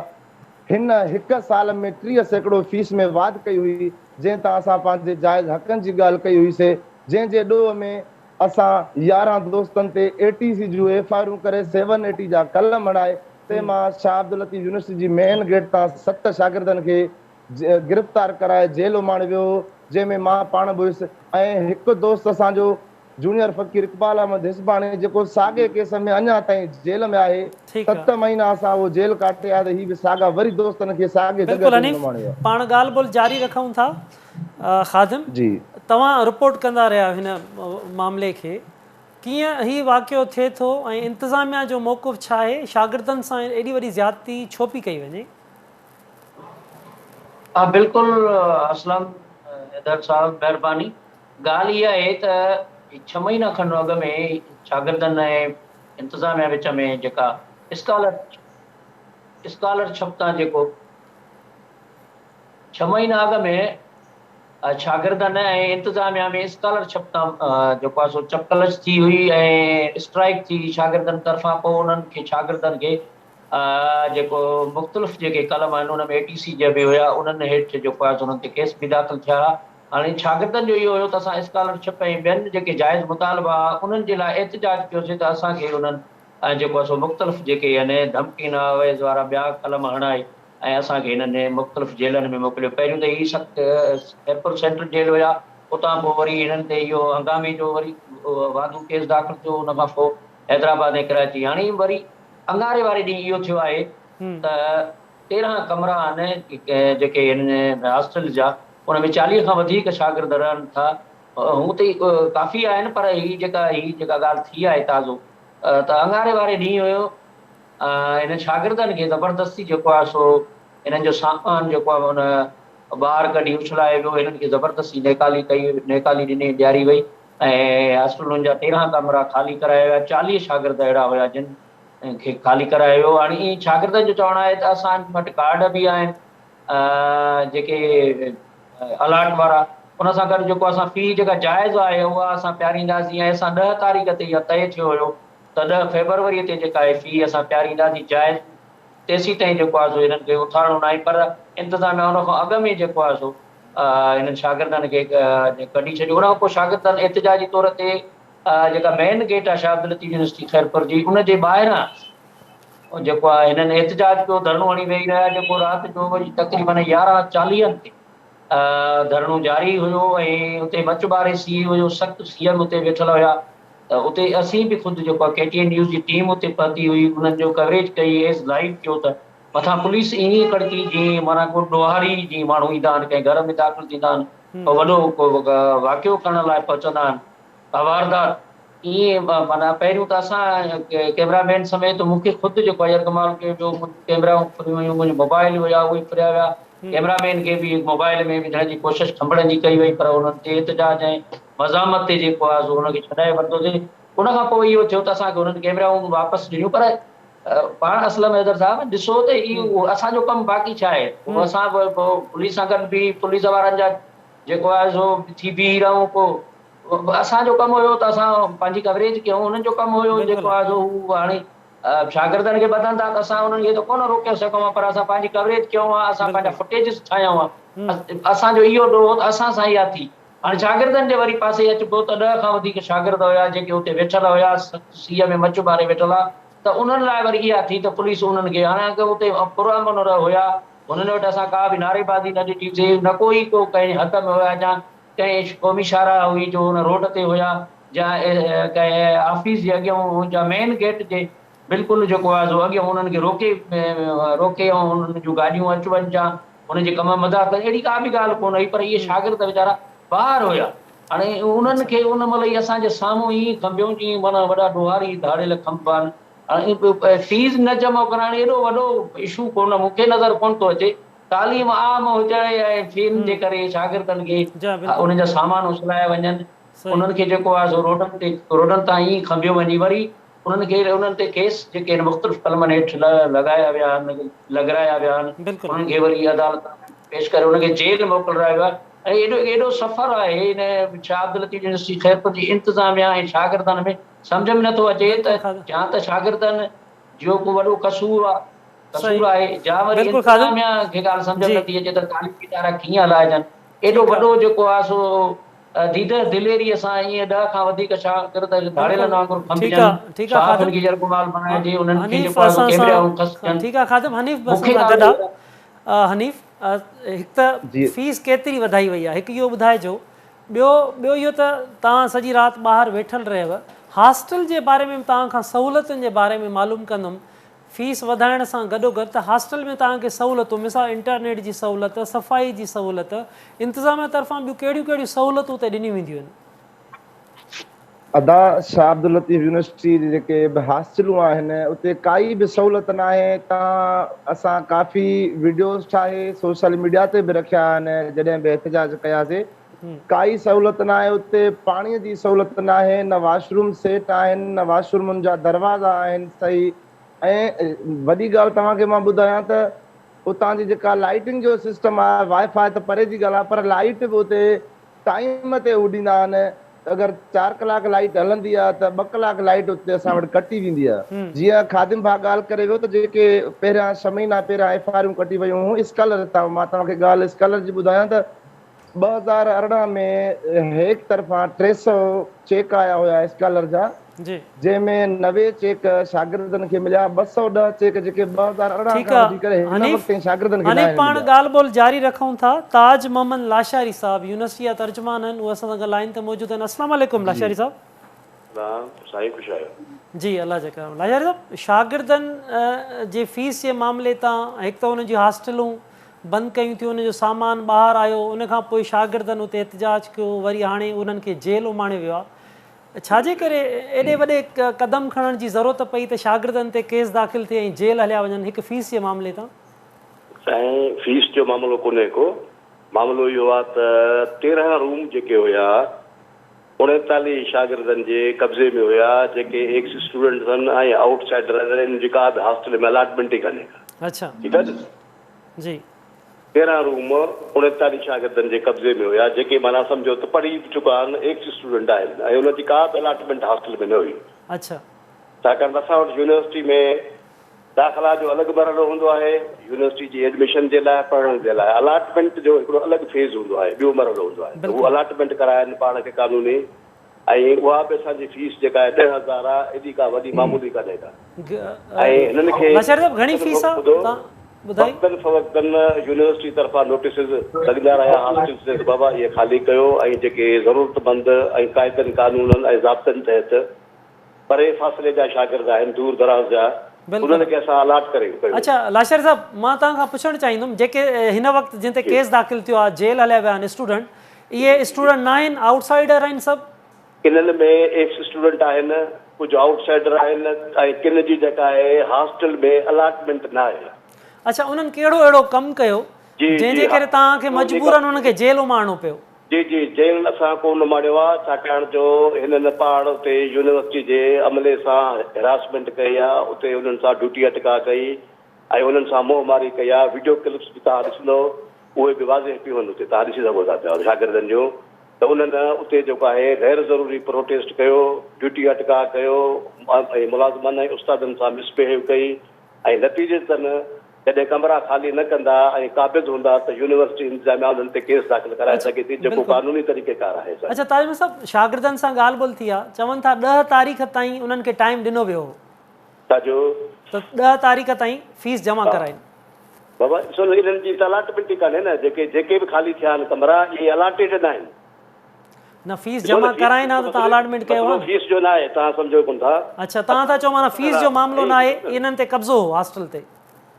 هن هڪ سال ۾ 30% فيس ۾ واڌ ڪئي هئي، جنهن تان اسان پنهنجي جائز حقن جي ڳالهه ڪئي هئي سي، جنهن جي ڏوهه ۾ اسان 11 دوستن تي اي ٽي سي جون ايف I آرون ڪري سيون اي ٽي جا قلم هڻائي، تنهن مان شاهه عبداللطيف يونيورسٽي جي مين گيٽ تان ست شاگردن کي گرفتار ڪرائي جيل اماڻيو ويو هو، جنهن ۾ مان پاڻ به هيس ۽ هڪ دوست اسان جو جونيئر فقير اقبال احمد هيسباڻي جيڪو ساڳئي ڪيس ۾ اڃا تائين جيل ۾ آهي، ست مهينا اسان اهو جيل ڪاٽي آيا ته هي به ساڳا وري دوستن کي ساڳي جڳهه بلڪل تي حنيف اماڻيو آهي. پاڻ ڳالهه ٻولهه جاري رکون ٿا خادم جي. توهان رپورٽ ڪندا رهيا آهيو هن معاملي کي ڪيئن هي واقعو ٿئي ٿو ۽ انتظاميا جو موقف ڇا آهي شاگردن سان ايڏي وڏي زيادتي ڇو پئي ڪئي وڃي؟ ها بلڪل اسلم حيدر صاحب مهرباني ڳالهه اها آهي ته ڇهه مهينا کن اڳ ۾ شاگردن ۽ انتظاميا وچ ۾ جيڪا اسڪالر اسڪالر ڇپ تان جيڪو ڇهه مهينا اڳ ۾ شاگردن ۽ انتظاميا ۾ اسڪالر ڇپ تان جيڪو آهي سو چپقلش ٿي هئي ۽ اسٽرائيڪ ٿي شاگردن طرفان پوء انهن کي شاگردن کي جيڪو مختلف جيڪي قلم آهن ان ۾ اي ٽي سي جا به هيا انهن هيٺ جيڪو آهي سو انهن تي ڪيس به داخل ٿيا ها هاڻي شاگردن جو اهو هيو ته اسان اسڪالر ڇپ ۽ ٻين جيڪي جائز مطالبا هئا انهن جي لاء احتجاج ڪيوسين ته اسان کي انهن جيڪو آهي سو مختلف جيڪي يعني ڌمڪين آويز وارا ٻيا قلم هڻائي ۽ اسان کي هنن مختلف جيلن ۾ موڪليو. پهريون ته هي سخت خيرپور سينٽرل جيل هيا، اتان پوء وري هنن تي اهو هنگامي جو وري واڌو ڪيس داخل ٿيو، ان کان پوء حيدرآباد ۽ ڪراچي. هاڻي وري اڱاري واري ڏينهن اهو ٿيو آهي ته 13 ڪمرا آهن جيڪي هن هاسٽل جا، ان ۾ 40 کان وڌيڪ شاگرد رهن ٿا. هونء ته ڪافي آهن پر هي جيڪا هي جيڪا ڳالهه ٿي آهي تازو ته اڱاري واري ڏينهن هيو هنن شاگردن کي زبردستي جيڪو آهي سو هنن جو سامان جيڪو آهي ان ٻاهر ڪڍي اڇلايو ويو، هنن کي زبردستي نيڪالي ڪئي نيڪالي ڏني ڏياري وئي ۽ هاسٽلن جا 13 ڪمرا خالي ڪرايا ويا، 40 شاگرد اهڙا هيا جن کي خالي ڪرايو ويو. هاڻي ائين شاگردن جو چوڻ آهي ته اسان وٽ ڪارڊ به آهن جيڪي الاٽ وارا ان سان گڏ جيڪو اسان في جيڪا جائز آهي اها اسان پيارينداسين ۽ اسان 10 تاريخ تي اها طئي ٿيو هيو ته 10 فيبروري تي جيڪا آهي في اسان پيارينداسين جائز تيسيتائين جيڪو آهي سو هنن کي اٿارڻو ناهي پر انتظاميا ان کان اڳ ۾ جيڪو آهي سو هنن شاگردن کي ڪڍي ڇڏيو ان کان پوء شاگردن احتجاجي طور تي جيڪا مين گيٽ آهي شاهه عبداللطيف يونيورسٽي خيرپور جي ان جي ٻاهران جيڪو آهي هنن احتجاج ڪيو ڌرڻو هڻي ويهي رهيا جيڪو رات جو وري تقريبن يارهن چاليهن تي ڌرڻو جاري هيو ۽ اتي مچ ٻاري سيء هيو سخت سيء ۾ اتي ويٺل هيا ته اتي اسين به خود جيڪو آهي ڪي ٽي اين نيوز جي ٽيم اتي پهتي هئي انهن جو ڪوريج ڪئي ايز لائيو ٿيو ته مٿان پوليس ائين ڪڙڪي جيئن معنيٰ ڪو ڏوهاري جيئن ماڻهو ايندا آهن ڪنهن گهر ۾ داخل ٿيندا آهن ڪو وڏو ڪو واقعو ڪرڻ لاء پهچندا آهن ڪا واردات ائين معنيٰ پهريون ته اسان ڪيمرا مين سميت مون کي خود جيڪو آهي يرغمال ڪيو ويو منهنجون ڪيمرائون ڦريون ويون منهنجو موبائل هيا اهي ڦريا ويا ڪيمرا مين کي به موبائل ۾ وجهڻ جي ڪوشش کنڀڙن جي ڪئي وئي پر انهن تي احتجاج ۽ مزاحمت تي جيڪو آهي سو ان کي ڇڏائي ورتوسين. ان کان پوء اهو ٿيو ته اسان کي انهن ڪيمرائون واپس ڏنيون پر پاڻ اسلم حيدر صاحب ڏسو ته اهو اسان جو ڪم باقي ڇا آهي؟ پوء اسان به پوء پوليس سان گڏ به پوليس وارن جا جيڪو آهي سو ٿي بيهي رهون پوء اسان جو ڪم هيو ته اسان پنهنجي ڪوريج ڪيون انهن جو ڪم هيو جيڪو آهي سو هو هاڻي شاگردن کي ٻڌن ٿا ته اسان انهن کي ته ڪونه روڪي سگهون ها پر اسان پنهنجي ڪوريج ڪيون ها اسان پنهنجا فوٽيجز ٺاهيا هئا اسان جو اهو ڏوهه هو ته اسان سان اها ٿي هاڻي شاگردن جي وري پاسي اچبو ته 10 کان وڌيڪ شاگرد هيا جيڪي اتي ويٺل هيا سيء ۾ مچ ٻاري ويٺل هئا ته انهن لاء وري اها ٿي ته پوليس انهن کي هاڻي اتي پرامن هيا انهن وٽ اسان ڪا به نعري بازي نه ڏٺي سي نه ڪو ئي ڪو ڪنهن حد ۾ هيا يا ڪنهن قومي شاهراهه هئي جو ان روڊ تي هيا يا ڪنهن آفيس جي اڳيان يا مين گيٽ جي بلڪل جيڪو آهي سو اڳيان انهن کي روڪي روڪي ۽ انهن جون گاڏيون اچ وڃ جا انهن جي ڪم ۾ مداخلت اهڙي ڪا به ڳالهه ڪونه هئي پر اهي شاگرد ويچارا ٻاهر هيا هاڻي انهن کي ان مهل ئي اسان جي سامهون ائين کنڀيو جيئن معنيٰ وڏا ڏوهاري ڌاڙيل کنڀبا آهن هاڻي فيس نه جمع ڪرائڻ ايڏو وڏو اشو ڪونه مون کي نظر ڪونه ٿو اچي تعليم عام هجڻ ۽ فين جي ڪري شاگردن کي انهن جا سامان اڇلايا وڃن انهن کي جيڪو آهي سو روڊن تي روڊن تان ائين کنڀيو وڃي وري انهن کي انهن تي ڪيس جيڪي آهن مختلف قلمن هيٺ لڳايا ويا آهن لڳرايا ويا آهن انهن کي وري عدالت ۾ پيش ڪري انهن کي جيل موڪلرايو ويو آهي ۽ ايڏو ايڏو سفر آهي ان شاهه عبداللطيف يونيورسٽي خيرپور جي انتظاميا ۽ شاگردن ۾ سمجهه ۾ نٿو اچي ته يا ته شاگردن جو ڪو وڏو قصور آهي قصور آهي يا وري انتظاميا کي ڳالهه سمجهه ۾ نٿي اچي ته تعليمي ادارا ڪيئن هلائجن ايڏو وڏو جيڪو آهي سو ديده دليريء سان ائين 10 کان وڌيڪ شاگرد ڌاڙيلن وانگر کنڀجن، صحافين کي يرغمال بڻائجي، انهن کي جيڪو آهي سو ڪيمرائون کسجن. ٺيڪ آ خادم حنيف به اسان سان گڏ آ. حنيف هڪ ته فيس ڪيتري وڌائي وئي آ هڪ اهو ٻڌائجو ٻيو ٻيو اهو ته توهان سڄي رات ٻاهر ويٺل رهيو هاسٽل جي باري ۾ به توهان کان سهولتن جي باري ۾ معلوم ڪندم فيس وڌائڻ سان گڏوگڏ ته هاسٽل ۾ توهان کي سهولتون مثال انٽرنيٽ جي سهولت، صفائي جي سهولت، انتظاميا طرفان ٻيون ڪهڙيون ڪهڙيون سهولتون اتي ڏنيون وينديون آهن؟ ادا شاهه عبداللطيف يونيورسٽي جي جيڪي به هاسٽلون آهن اتي ڪائي به سهولت ناهي تان اسان ڪافي وڊيوز ٺاهي سوشل ميڊيا تي به رکيا آهن جڏهن به احتجاج ڪياسي ڪائي سهولت ناهي اتي پاڻي جي سهولت ناهي نه واش روم سيٽ آهن نه واش رومن جا دروازا آهن صحيح ۽ وڏي ڳالهه توهان کي مان ٻڌايان ته اتان جي جيڪا لائيٽنگ جو سسٽم آهي وائي فائي ته پري جي ڳالهه آهي پر لائيٽ به اتي ٽائيم تي هو ڏيندا آهن ته اگر چار ڪلاڪ لائيٽ هلندي آهي ته ٻه ڪلاڪ لائيٽ اتي اسان وٽ ڪٽي ويندي آهي جيئن خادم ڀاء ڳالهه ڪري ويو ته جيڪي پهريان ڇهه مهينا پهريان ايف I آرون ڪٽي ويون هيون اسڪالر تان مان توهان کي ڳالهه اسڪالر جي ٻڌايان ته 2018 ۾ هيڪ طرفان 300 چيڪ آيا هيا اسڪالر جا جنهن ۾ 90 چيڪ شاگردن کي مليا، 210 چيڪ جيڪي 2018 ٺيڪ کان آ وٺي ڪري هن حنيف وقت تائين شاگردن کي حنيف ناهن پاڻ مليا. ڳالهه ٻولهه جاري رکون ٿا تاج محمد لاشاري صاحب يونيورسٽي جا ترجمان آهن اهي اسان سان گڏ لائين تي موجود آهن السلام عليڪم لاشاري صاحب. سلام سائين خوش آهيو. جي الله جي ڪرم لاشاري صاحب شاگردن جي فيس جي معاملي تان هڪ ته انهن جون هاسٽلون بند ڪيون ٿيون انهن جو سامان ٻاهر آيو ان کان پوء شاگردن اتي احتجاج ڪيو وري هاڻي انهن کي جيل اماڻيو ويو آهي ڇا جي ڪري ايڏي وڏي قدم کڻڻ جي ضرورت پئي ته شاگردن تي ڪيس داخل ٿئي ۽ جيل هليا وڃن هڪ فيس جي معاملي تان؟ سائين فيس جو معاملو ڪونهي ڪو، معاملو اهو آ ته 13 روم جيڪي هيا 39 شاگردن جي قبضي ۾ هيا جيڪي ايڪس اسٽوڊنٽس آهن ۽ آئوٽ سائيڊر آهن انهن جي ڪا به هاسٽل ۾ الاٽمينٽ ئي ڪانهي ڪا. اڇا ٺيڪ آ نه. جي. 13 روم 39 شاگردن جي قبضي ۾ هيا، جيڪي معنيٰ سمجهو ته پڙهي به چڪا آهن، ايڪس اسٽوڊنٽ آهن ۽ انهن جي ڪا به الاٽمينٽ هاسٽل ۾ نه هئي. اڇا. ڇاڪاڻ ته اسان وٽ يونيورسٽي ۾ داخلا جو الڳ مرحلو هوندو آهي، يونيورسٽي جي ايڊميشن جي لاء پڙهڻ جي لاء الاٽمينٽ جو هڪڙو الڳ فيز هوندو آهي، ٻيو مرحلو هوندو آهي ته هو بلڪل. الاٽمينٽ ڪرائن پاڻ کي قانوني ۽ اها به اسان جي فيس جيڪا آهي 10,000 آهي، ايڏي ڪا وڏي معمولي ڪانهي ڪا. ۽ هنن کي لاشاري صاحب گهڻي فيس آ ٻڌو تان ٻڌائي. وقتن فوقتن يونيورسٽي طرفان نوٽيسز لڳندا رهيا هاسٽلز تي ته بابا اهي خالي ڪيو ۽ جيڪي ضرورتمند ۽ قاعدن قانونن ۽ ضابطن تحت پري فاصلي جا شاگرد آهن دور دراز جا بلڪل انهن کي اسان الاٽ ڪري ڪيو. اڇا لاشاري صاحب مان توهان کان پڇڻ چاهيندم جيڪي هن وقت جن تي جي ڪيس داخل ٿيو آ جيل هليا ويا آهن اسٽوڊنٽ اهي اسٽوڊنٽ ناهن آئوٽ سائيڊر آهن سڀ؟ ڪنن ۾ ايڪس اسٽوڊنٽ آهن، ڪجهه آئوٽ سائيڊر آهن ۽ ڪن جي جيڪا آهي هاسٽل ۾ الاٽمينٽ نه آهي. اڇا انهن ڪهڙو اهڙو ڪم ڪيو جي جنهن جي جي ها ڪري توهان کي جي مجبورن انهن کي جيل اماڻڻو پيو؟ جي جي جيل اسان ڪونه اماڻيو آهي ڇاڪاڻ جو هنن پاڻ اتي يونيورسٽي جي عملي سان هراسمينٽ ڪئي آهي اتي انهن سان ڊيوٽي اٽڪاء ڪئي ۽ انهن سان منهن ماري ڪئي آهي وڊيو ڪلپس به توهان ڏسندو اهي به واضح پيون آهن اتي توهان ڏسي سگهو ٿا پيا شاگردن جون ته انهن اتي جيڪو آهي غير ضروري پروٽيسٽ ڪيو، ڊيوٽي اٽڪاء ڪيو ۽ ملازمن ۽ استادن سان مس بهيو ڪئي ۽ نتيجتن جڏهن ڪمرا خالي نه ڪندا ۽ قابض هوندا ته يونيورسٽي انتظاميا انهن تي ڪيس داخل ڪرائي اڇا سگهي ٿي جيڪو بلڪل قانوني طريقيڪار آهي سائين. اڇا تاج محمد صاحب شاگردن سان ڳالهه ٻولهه ٿي آ چون ٿا 10 تاريخ تائين انهن کي ٽائيم ڏنو ويو هو. ڇا جو؟ ته 10 تاريخ تائين فيس جمع ها ڪرائين. بابا ڏسو نه انهن جي ته الاٽمينٽ ئي ڪانهي نه جيڪي جيڪي به خالي ٿيا آهن ڪمرا اهي الاٽيڊ ناهن. نه فيس ڏسو نه جمع فيس ڪرائين ها جو ته توهان مسئلو الاٽمينٽ ڪيو ها مسئلو نه. فيس جو ناهي توهان سمجهو ڪونه ٿا. اڇا توهان ٿا چئو معنيٰ فيس جو معاملو ناهي انهن تي قبضو هو هاسٽل تي.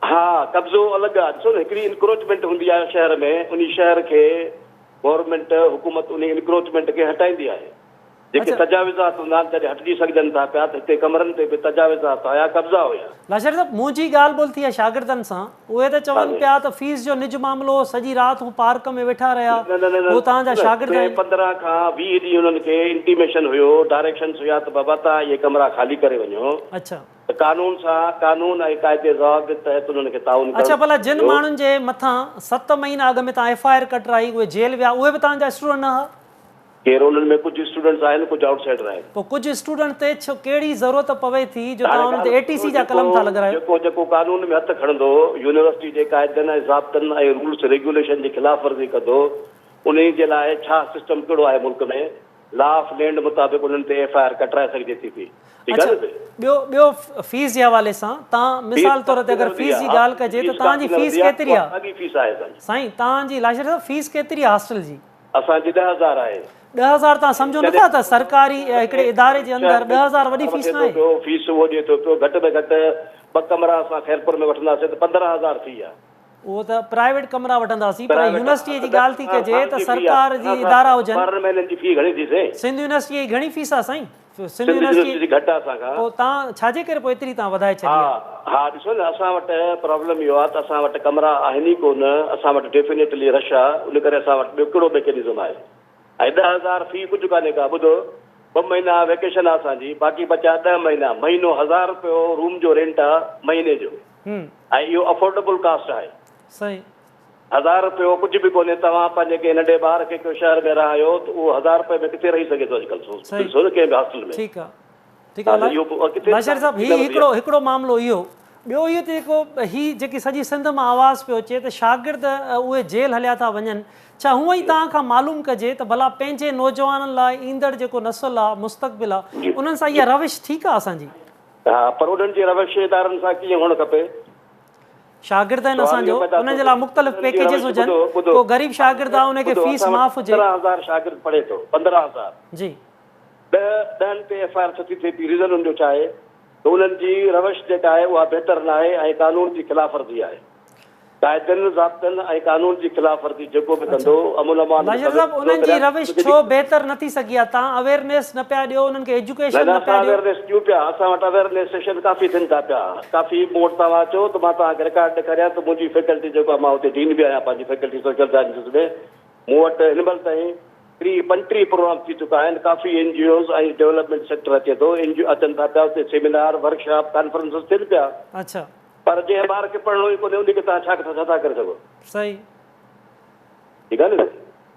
ها قبضو الڳ آهي ڏسو نه هڪڙي انڪروچمينٽ هوندي آهي شهر ۾ انهي شهر کي گورنمينٽ حڪومت انهي انڪروچمينٽ کي هٽائيندي آهي. جيڪي اڇا. تجاوزات هوندا آهن جڏهن هٽجي سگهجن ٿا پيا ته هتي ڪمرن تي به تجاوزات هيا قبضا هيا. لاشاري صاحب منهنجي ڳالهه ٻولهه ٿي آهي شاگردن سان اهي ته چون ها پيا ته فيس جو نج معاملو هو سڄي رات هو پارڪ ۾ ويٺا رهيا نه نه نه نه هو توهان جا نه شاگرد اتي آهن. 15 کان 20 ڏينهن انهن کي انٽيميشن هيو ڊائريڪشنس هيا ته بابا توهان اهي ڪمرا خالي ڪري وڃو اڇا. ته قانون سان قانون ۽ قاعدي ضوابط تحت انهن کي تعاون اڇا ڪرڻو ڀلا جن هيو. ماڻهن جي مٿان 7 مهينا اڳ ۾ توهان ايف I R ڪٽرائي اهي جيل ويا اهي به توهان جا اسٽوڊنٽ نه ها؟ ڪير انهن ۾ ڪجهه اسٽوڊنٽس آهن ڪجهه آئوٽ سائيڊر آهن. پوء ڪجهه اسٽوڊنٽ تي ڇو ڪهڙي ضرورت پوي ٿي جو هاڻي توهان انهن تي ڳالهه اي ٽي ٻڌو سي جا جيڪو قلم ٿا لڳرايو؟ جيڪو جيڪو قانون ۾ هٿ کڻندو يونيورسٽي جي قاعدن ۽ ضابطن ۽ رولس ريگيوليشن جي خلاف ورزي ڪندو انهي جي لاء ڇا سسٽم ڪهڙو آهي ملڪ ۾ لا آف لينڊ مطابق انهن تي ايف I R ڪٽرائي سگهجي ٿي پئي ٺيڪ اڇا آهي نه سائين. ٻيو ٻيو فيس جي حوالي سان توهان فيس مثال طور ڪافي تي اگر رهندي فيس آهي جي ڳالهه هاسٽل ڪجي جي ته فيس توهان جي ڪافي نه فيس رهندي آهي ڪيتري اها آهي؟ ساڳي فيس آهي اسان جي. سائين توهان جي لاشاري صاحب فيس ڪيتري آهي هاسٽل جي؟ اسان جي 10,000 آهي. 10,000 توهان سمجهو جڏهن نٿا ته سرڪاري هڪڙي اداري جي اندر 10,000 وڏي فيس وٺي ٿو ناهي. پيو فيس اهو ڏئي ٿو پيو گهٽ ۾ گهٽ ٻه ڪمرا اسان خيرپور ۾ وٺنداسين ته 15,000 في آهي. اهو ته پرائيويٽ ڪمرا وٺنداسين پر پرائيويٽ يونيورسٽي ها جي ته ڳالهه ٿي ڪجي سال ته جي في آهي سرڪار جي سال ادارا هجن. 12 مهينن جي في گهڻي ٿي سائين. سنڌ يونيورسٽي جي گهڻي فيس آهي سائين. سنڌ سنڌ يونيورسٽي يونيورسٽي جي گهٽ آهي اسان کان. پوء توهان ڇا جي ڪري پوء ايتري توهان وڌائي ڇڏي ها آهي. ها ڏسو نه اسان وٽ پرابلم اهو آهي ته اسان وٽ ڪمرا آهن ئي ڪونه اسان وٽ ڊيفينيٽلي رش آهي ان ڪري اسان وٽ ٻيو ڪهڙو ميڪينزم آهي. ۽ 10,000 في ڪجهه ڪانهي ڪا ٻڌو ٻه مهينا ويڪيشن آ اسان جي باقي بچا ڏهه مهينا مهينو هزار رپيو روم جو رينٽ آ مهيني جو ۽ اهو افورڊبل ڪاسٽ آهي. صحيح. هزار رپيو ڪجهه به ڪونهي توهان پنهنجي ڪنهن ننڍي ٻار کي ڪنهن شهر ۾ رهايو ته اهو هزار رپئي ۾ ڪٿي رهي سگهي ٿو اڄڪلهه سو ڏسو نه ڪنهن به هاسٽل ۾. ٺيڪ آ ٺيڪ آ لاشاري صاحب هي هڪڙو هڪڙو معاملو اهو ٻيو اهو ته جيڪو هي جيڪي سڄي سنڌ مان آواز پيو اچي ته شاگرد اهي جيل هليا ٿا وڃن ڇا هونئن ئي توهان کان معلوم ڪجي ته ڀلا پنهنجي نوجوانن لاء ايندڙ جيڪو نسل آ مستقبل آ انهن سان اها روش ٺيڪ آ اسان جي؟ ها پر انهن جي روش ادارن سان ڪيئن هئڻ کپي؟ شاگرد آهن اسان جو انهن جي لاء مختلف پيڪيجز هجن ڪو غريب شاگرد آ ان کي فيس معاف هجي. 15,000 شاگرد پڙهي ٿو 15,000. جي. ڏهه ڏهن تي ايف I R ڇو ٿي ٿئي پئي ريزن ان جو ڇا آهي ته انهن جي روش جيڪا آهي اها بهتر ناهي ۽ قانون جي خلاف ورزي آهي. قاعدن، ضابطن ۽ قانون جي خلاف ورزي جيڪو به ڪندو، امن امان جو لاشاري صاحب انهن جي روش ڇو بهتر نه ٿي سگهي آهي؟ توهان اويرنيس نه پيا ڏيو، انهن کي ايجوڪيشن نه پيا ڏيو. اويرنيس ڏيون پيا، اسان وٽ اويرنيس سيشن ڪافي ٿين ٿا پيا، ڪافي مون وٽ توهان اچو ته مان توهان کي رڪارڊ ڏيکاريان ته منهنجي فيڪلٽي جيڪو آهي مان اتي ڊين به آهيان پنهنجي فيڪلٽي سوشل سائنسز ۾ مون وٽ هن مهل تائين 30 35 پروگرام ٿي چڪا آهن، ڪافي N G Os ۽ development sector اچي ٿو، اين جي او اچن ٿا پيا اتي سيمينار، ورڪشاپ، ڪانفرنسز ٿين پيا. اڇا. پر جنهن ٻار کي پڙهڻو ئي ڪونهي انهي کي توهان ڇا ڇا ٿا ڪري سگهو. صحيح. ٺيڪ آهي نه سائين.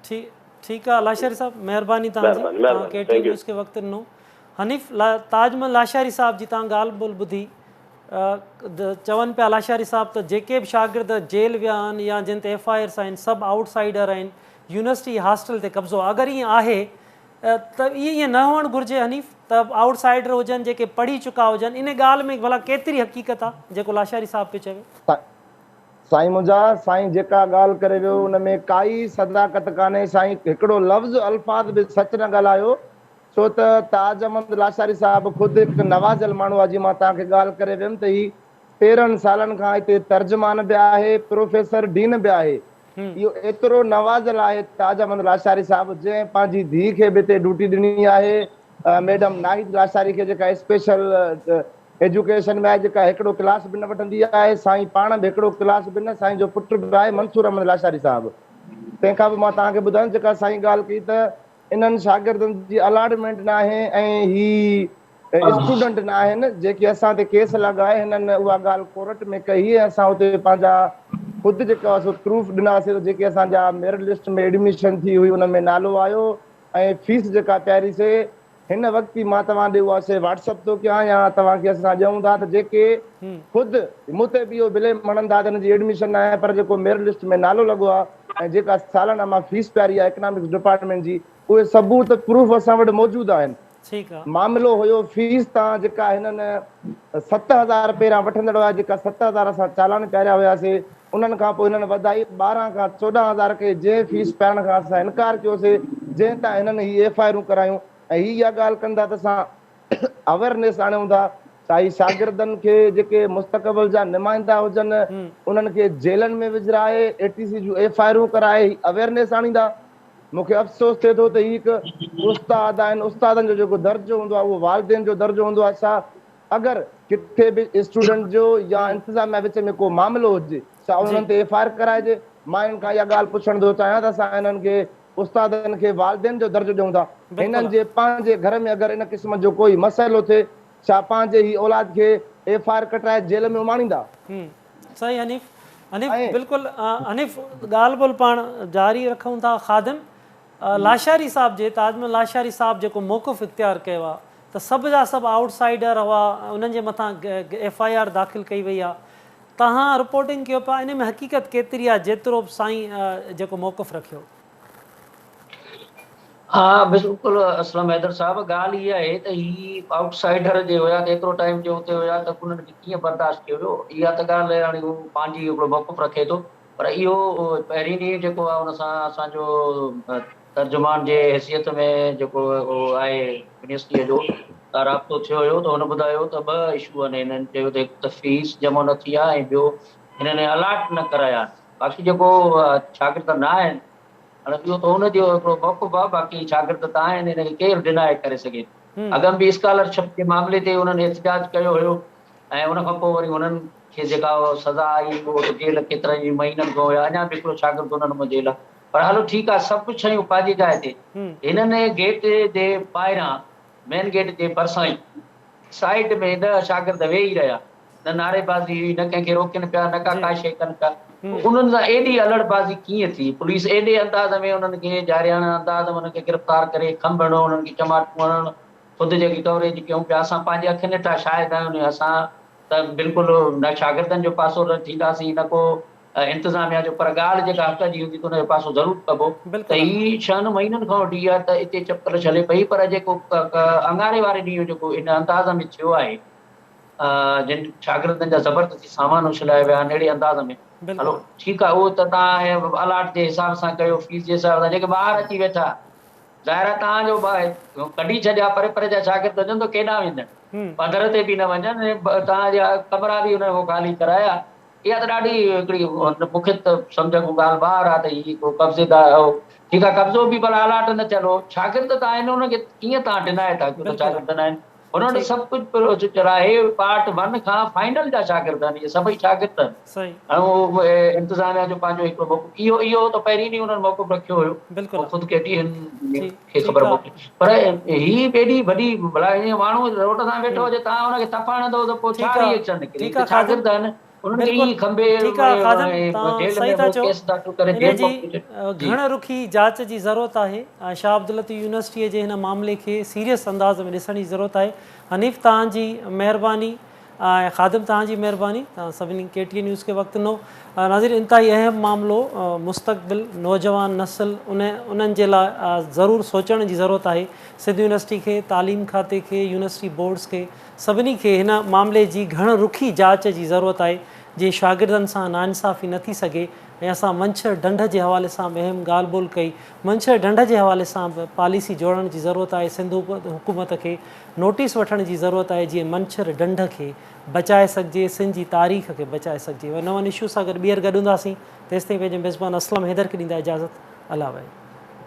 ٺيڪ ٺيڪ آ لاشاري صاحب مهرباني توهان جي توهان ڪي ٽي نيوز کي وقت ڏنو حنيف تاج محمد لاشاري صاحب جي توهان ڳالهه ٻولهه ٻڌي چون پيا لاشاري صاحب ته جيڪي به شاگرد جيل ويا آهن يا جن تي ايف I آرس آهن سڀ آئوٽ سائيڊر آهن يونيورسٽي هاسٽل تي قبضو آهي اگر ائين آهي ته ائين نه هئڻ گهرجي حنيف ته آئوٽ سائيڊر هجن جيڪي پڙهي چڪا هجن ان ڳالهه ۾ ڀلا ڪيتري حقيقت آ جيڪو لاشاري صاحب پيو چوي. سائين منهنجا سائين جيڪا ڳالهه ڪري ويو ان ۾ ڪائي صداقت ڪانهي سائين هڪڙو لفظ الفاظ به سچ نه ڳالهايو ڇو ته تاج احمد لاشاري صاحب خود هڪ نوازيل ماڻهو آ جيئن مان توهان کي ڳالهه ڪري ويم ته هي 13 سالن کان هتي ترجمان به آهي پروفيسر ڊين به آهي اهو ايترو نوازيل آهي تاج احمد لاشاري صاحب جنهن پنهنجي ڌيء کي به هتي ڊيوٽي ڏني آهي ميڊم ناهيد لاشاري کي جيڪا اسپيشل ايجوڪيشن ۾ آهي جيڪا هڪڙو ڪلاس به نه وٺندي آهي سائين پاڻ به هڪڙو ڪلاس به نه سائين جو پٽ به آهي منصور احمد لاشاري صاحب تنهن کان پوء مان توهان کي ٻڌايان جيڪا سائين ڳالهه ڪئي ته انهن شاگردن جي الاٽمينٽ ناهي ۽ هي اسٽوڊنٽ نه آهن جيڪي اسان تي ڪيس لڳائي هنن اها ڳالهه ڪورٽ ۾ ڪئي ۽ اسان اتي پنهنجا خود جيڪو آهي سو پروف ڏناسي ته جيڪي اسان جا ميرٽ لسٽ ۾ ايڊميشن ٿي هئي ان ۾ نالو آيو ۽ فيس جيڪا پياري سي هن وقت ئي مان توهان ڏي اها شي واٽس اپ ٿو ڪيان يا توهان کي اسان ڏيون ٿا ته جيڪي خود مون تي به اهو بليم هڻن ٿا ته هن جي ايڊميشن نه آهي پر جيڪو ميرٽ لسٽ ۾ نالو لڳو آهي ۽ جيڪا سالانه مان فيس پياري آهي اڪنامڪس ڊپارٽمينٽ جي اهي ثبوت پروف اسان وٽ موجود آهن. ٺيڪ آ. معاملو هيو فيس تان جيڪا هنن 7000 پهريان وٺندڙ هيا جيڪا 7000 اسان چالان پياريا هياسي انهن کان پوء هنن وڌائي 12 کان 14 هزار ڪئي جنهن فيس پيارڻ کان اسان انڪار ڪيوسي جنهن تان هنن هي ايف I آرون ڪرايون ۽ هي اها ڳالهه ڪن ٿا ته اسان اويرنيس آڻيون ٿا ڇا هي شاگردن کي جيڪي مستقبل جا نمائندا هجن انهن کي جيلن ۾ وجهرائي اي ٽي سي جون ايف I آرون ڪرائي هي اويرنيس آڻيندا. مون کي افسوس ٿئي ٿو ته هي هڪ استاد آهن، استادن جو جيڪو درجو هوندو آهي اهو والدين جو درجو هوندو آهي، ڇا اگر ڪٿي به اسٽوڊنٽ جو يا انتظاميا وچ ۾ ڪو معاملو هجي ڇا انهن تي ايف I R ڪرائجي؟ مان انهن کان اها ڳالهه پڇڻ ٿو چاهيان ته اسان انهن کي استادن کي والدين جو درجو ڏيون ٿا، هنن جي پنهنجي گهر ۾ اگر ان قسم جو ڪوئي مسئلو ٿئي ڇا پنهنجي هي اولاد کي ايف I R ڪٽرائي جيل ۾ اماڻيندا؟ صحيح حنيف حنيف بلڪل حنيف ڳالهه ٻولهه پاڻ جاري رکون ٿا خادم لاشاري صاحب جي تاج محمد لاشاري صاحب جيڪو موقف اختيار ڪيو آهي ته سڀ جا سڀ آئوٽ سائيڊر هئا انهن جي مٿان ايف I R داخل ڪئي وئي آهي تهان رپورٽنگ ڪيو پيا ان ۾ حقيقت ڪيتري آهي جيترو به سائين جيڪو موقف رکيو. ها بلڪل اسلم حيدر صاحب ڳالهه اها آهي ته هي آئوٽ سائيڊر جي هيا ته ايترو ٽائيم جو اتي هيا ته انهن کي ڪيئن برداشت ڪيو ويو اها ته ڳالهه هاڻي هو پنهنجي هڪڙو موقف رکي ٿو پر اهو پهرين ڏينهن جيڪو آهي ان سان اسان جو ترجمان جي حيثيت ۾ جيڪو هو آهي يونيورسٽيء جو رابطو ٿيو هيو ته هن ٻڌايو ته ٻه اشو آهن هنن چيو ته هڪ ته فيس جمع نه ٿي آهي ۽ ٻيو هنن الاٽ نه ڪرايا آهن باقي جيڪو شاگرد نه آهن هاڻي اهو ته ان جو هڪڙو موقف آهي باقي شاگرد ته آهن ان کي ڪير ڊناء ڪري سگهي ٿو. اڳم به اسڪالرشپ جي معاملي تي انهن احتجاج ڪيو هيو ۽ ان کان پوء وري انهن کي جيڪا سزا آئي اهو ته جيل ڪيترن ئي مهينن کان هيا اڃا به هڪڙو شاگرد انهن مان جيل آهي. پر هلو ٺيڪ آهي سڀ ڪجهه شيون پنهنجي جاء تي هنن گيٽ جي ٻاهران مين گيٽ جي ڀرسان ئي سائيڊ ۾ ڏهه شاگرد ويهي رهيا نه نعري بازي هئي نه ڪنهن کي روڪين پيا نه ڪا ڪا شيء ڪن پيا انهن سان ايڏي الڙ بازي ڪيئن ٿي پوليس ايڏي انداز ۾ انهن کي جارحاڻه انداز ۾ انهن کي گرفتار ڪري کنڀ هڻو انهن کي چماٽون هڻڻ خود جيڪي ڪوريج ڪيون پيا اسان پنهنجي اکين ڏٺا شاهد آهيون اسان ته بلڪل نه شاگردن جو پاسو ٿينداسين نه ڪو انتظاميا جو پر ڳالهه جيڪا حق جي هوندي ته ان جو پاسو ضرور ڪبو ته هي ڇهن مهينن کان وٺي اها ته اتي چپڪلش هلي پئي پر جيڪو اڱاري واري ڏينهن جيڪو ان انداز ۾ ٿيو آهي جن شاگردن جا زبردستي سامان اڇلايا ويا آهن اهڙي انداز ۾ هلو ٺيڪ آهي اهو ته توهان الاٽ جي حساب سان ڪيو فيس جي حساب سان جيڪي ٻاهر اچي ويٺا ظاهر آهي توهان جو ڪڍي ڇڏيا پري پري جا شاگرد هجن ته ڪيڏانهن ويندن پڌر تي به نه وڃن توهان جا ڪمرا به انهن کان خالي ڪرايا اها ته ڏاڍي هڪڙي مون کي ته سمجهه کان ڳالهه ٻاهر آهي ته هي ڪو قبضيدار هو. ٺيڪ آهي قبضو به ڀلا الاٽ نه ٿيل هو. شاگرد ته آهن انهن کي ڪيئن توهان ڊنائي ٿا ڪيو ته شاگرد نه آهن. هن وٽ سڀ ڪجهه پروسيجر آهي پارٽ ون کان فائنل جا شاگرد آهن اهي سڀئي شاگرد آهن. ۽ اهو انتظاميا جو پنهنجو هڪڙو موقف اهو اهو ته پهرين ڏينهن انهن موقف رکيو هيو خود ڪي ٽي اين کي خبر موڪلي پر هي ايڏي وڏي ڀلا ائين ماڻهو روڊ سان ويٺو هجي توهان ان کي ٿڦ هڻندو ته پوء ڇا ري ايڪشن نڪري هي ته شاگرد آهن انهن کي ائين کنڀي جيل ۾ ڪيس داخل ڪري جيل موڪلي گهڻ رخي جاچ جي ضرورت آهي ۽ شاهه عبداللطيف يونيورسٽيء جي هن معاملي کي سيريس انداز ۾ ڏسڻ جي ضرورت آهي حنيف توهان جي مهرباني ۽ خادم توهان جي مهرباني توهان سڀني ڪي ٽي اين نيوز کي وقت ڏنو. ناظرين انتهائي اهم معاملو مستقبل نوجوان نسل ان انهن جي لاء ضرور سوچڻ جي ضرورت آهي سنڌ يونيورسٽي کي تعليم کاتي کي يونيورسٽي بورڊز کي سڀني کي هن معاملي جي گهڻ رخي جاچ جي ضرورت آهي جيئن شاگردن سان ناانصافي نه ٿي سگهي ۽ اسان منڇر ڍنڍ جي حوالي سان به اهم ڳالهه ٻولهه ڪئي منڇر ڍنڍ جي حوالي سان به پاليسي جوڙڻ جي ضرورت آهي سنڌ حڪومت کي نوٽيس وٺڻ جي ضرورت آهي جيئن منڇر ڍنڍ کي بچائي سگهجي سنڌ جي تاريخ کي بچائي سگهجي. نون اشو سان گڏ ٻيهر گڏ هونداسين تيستائين پنهنجي ميزبان اسلم حيدر کي ڏيندا اجازت الله وحي.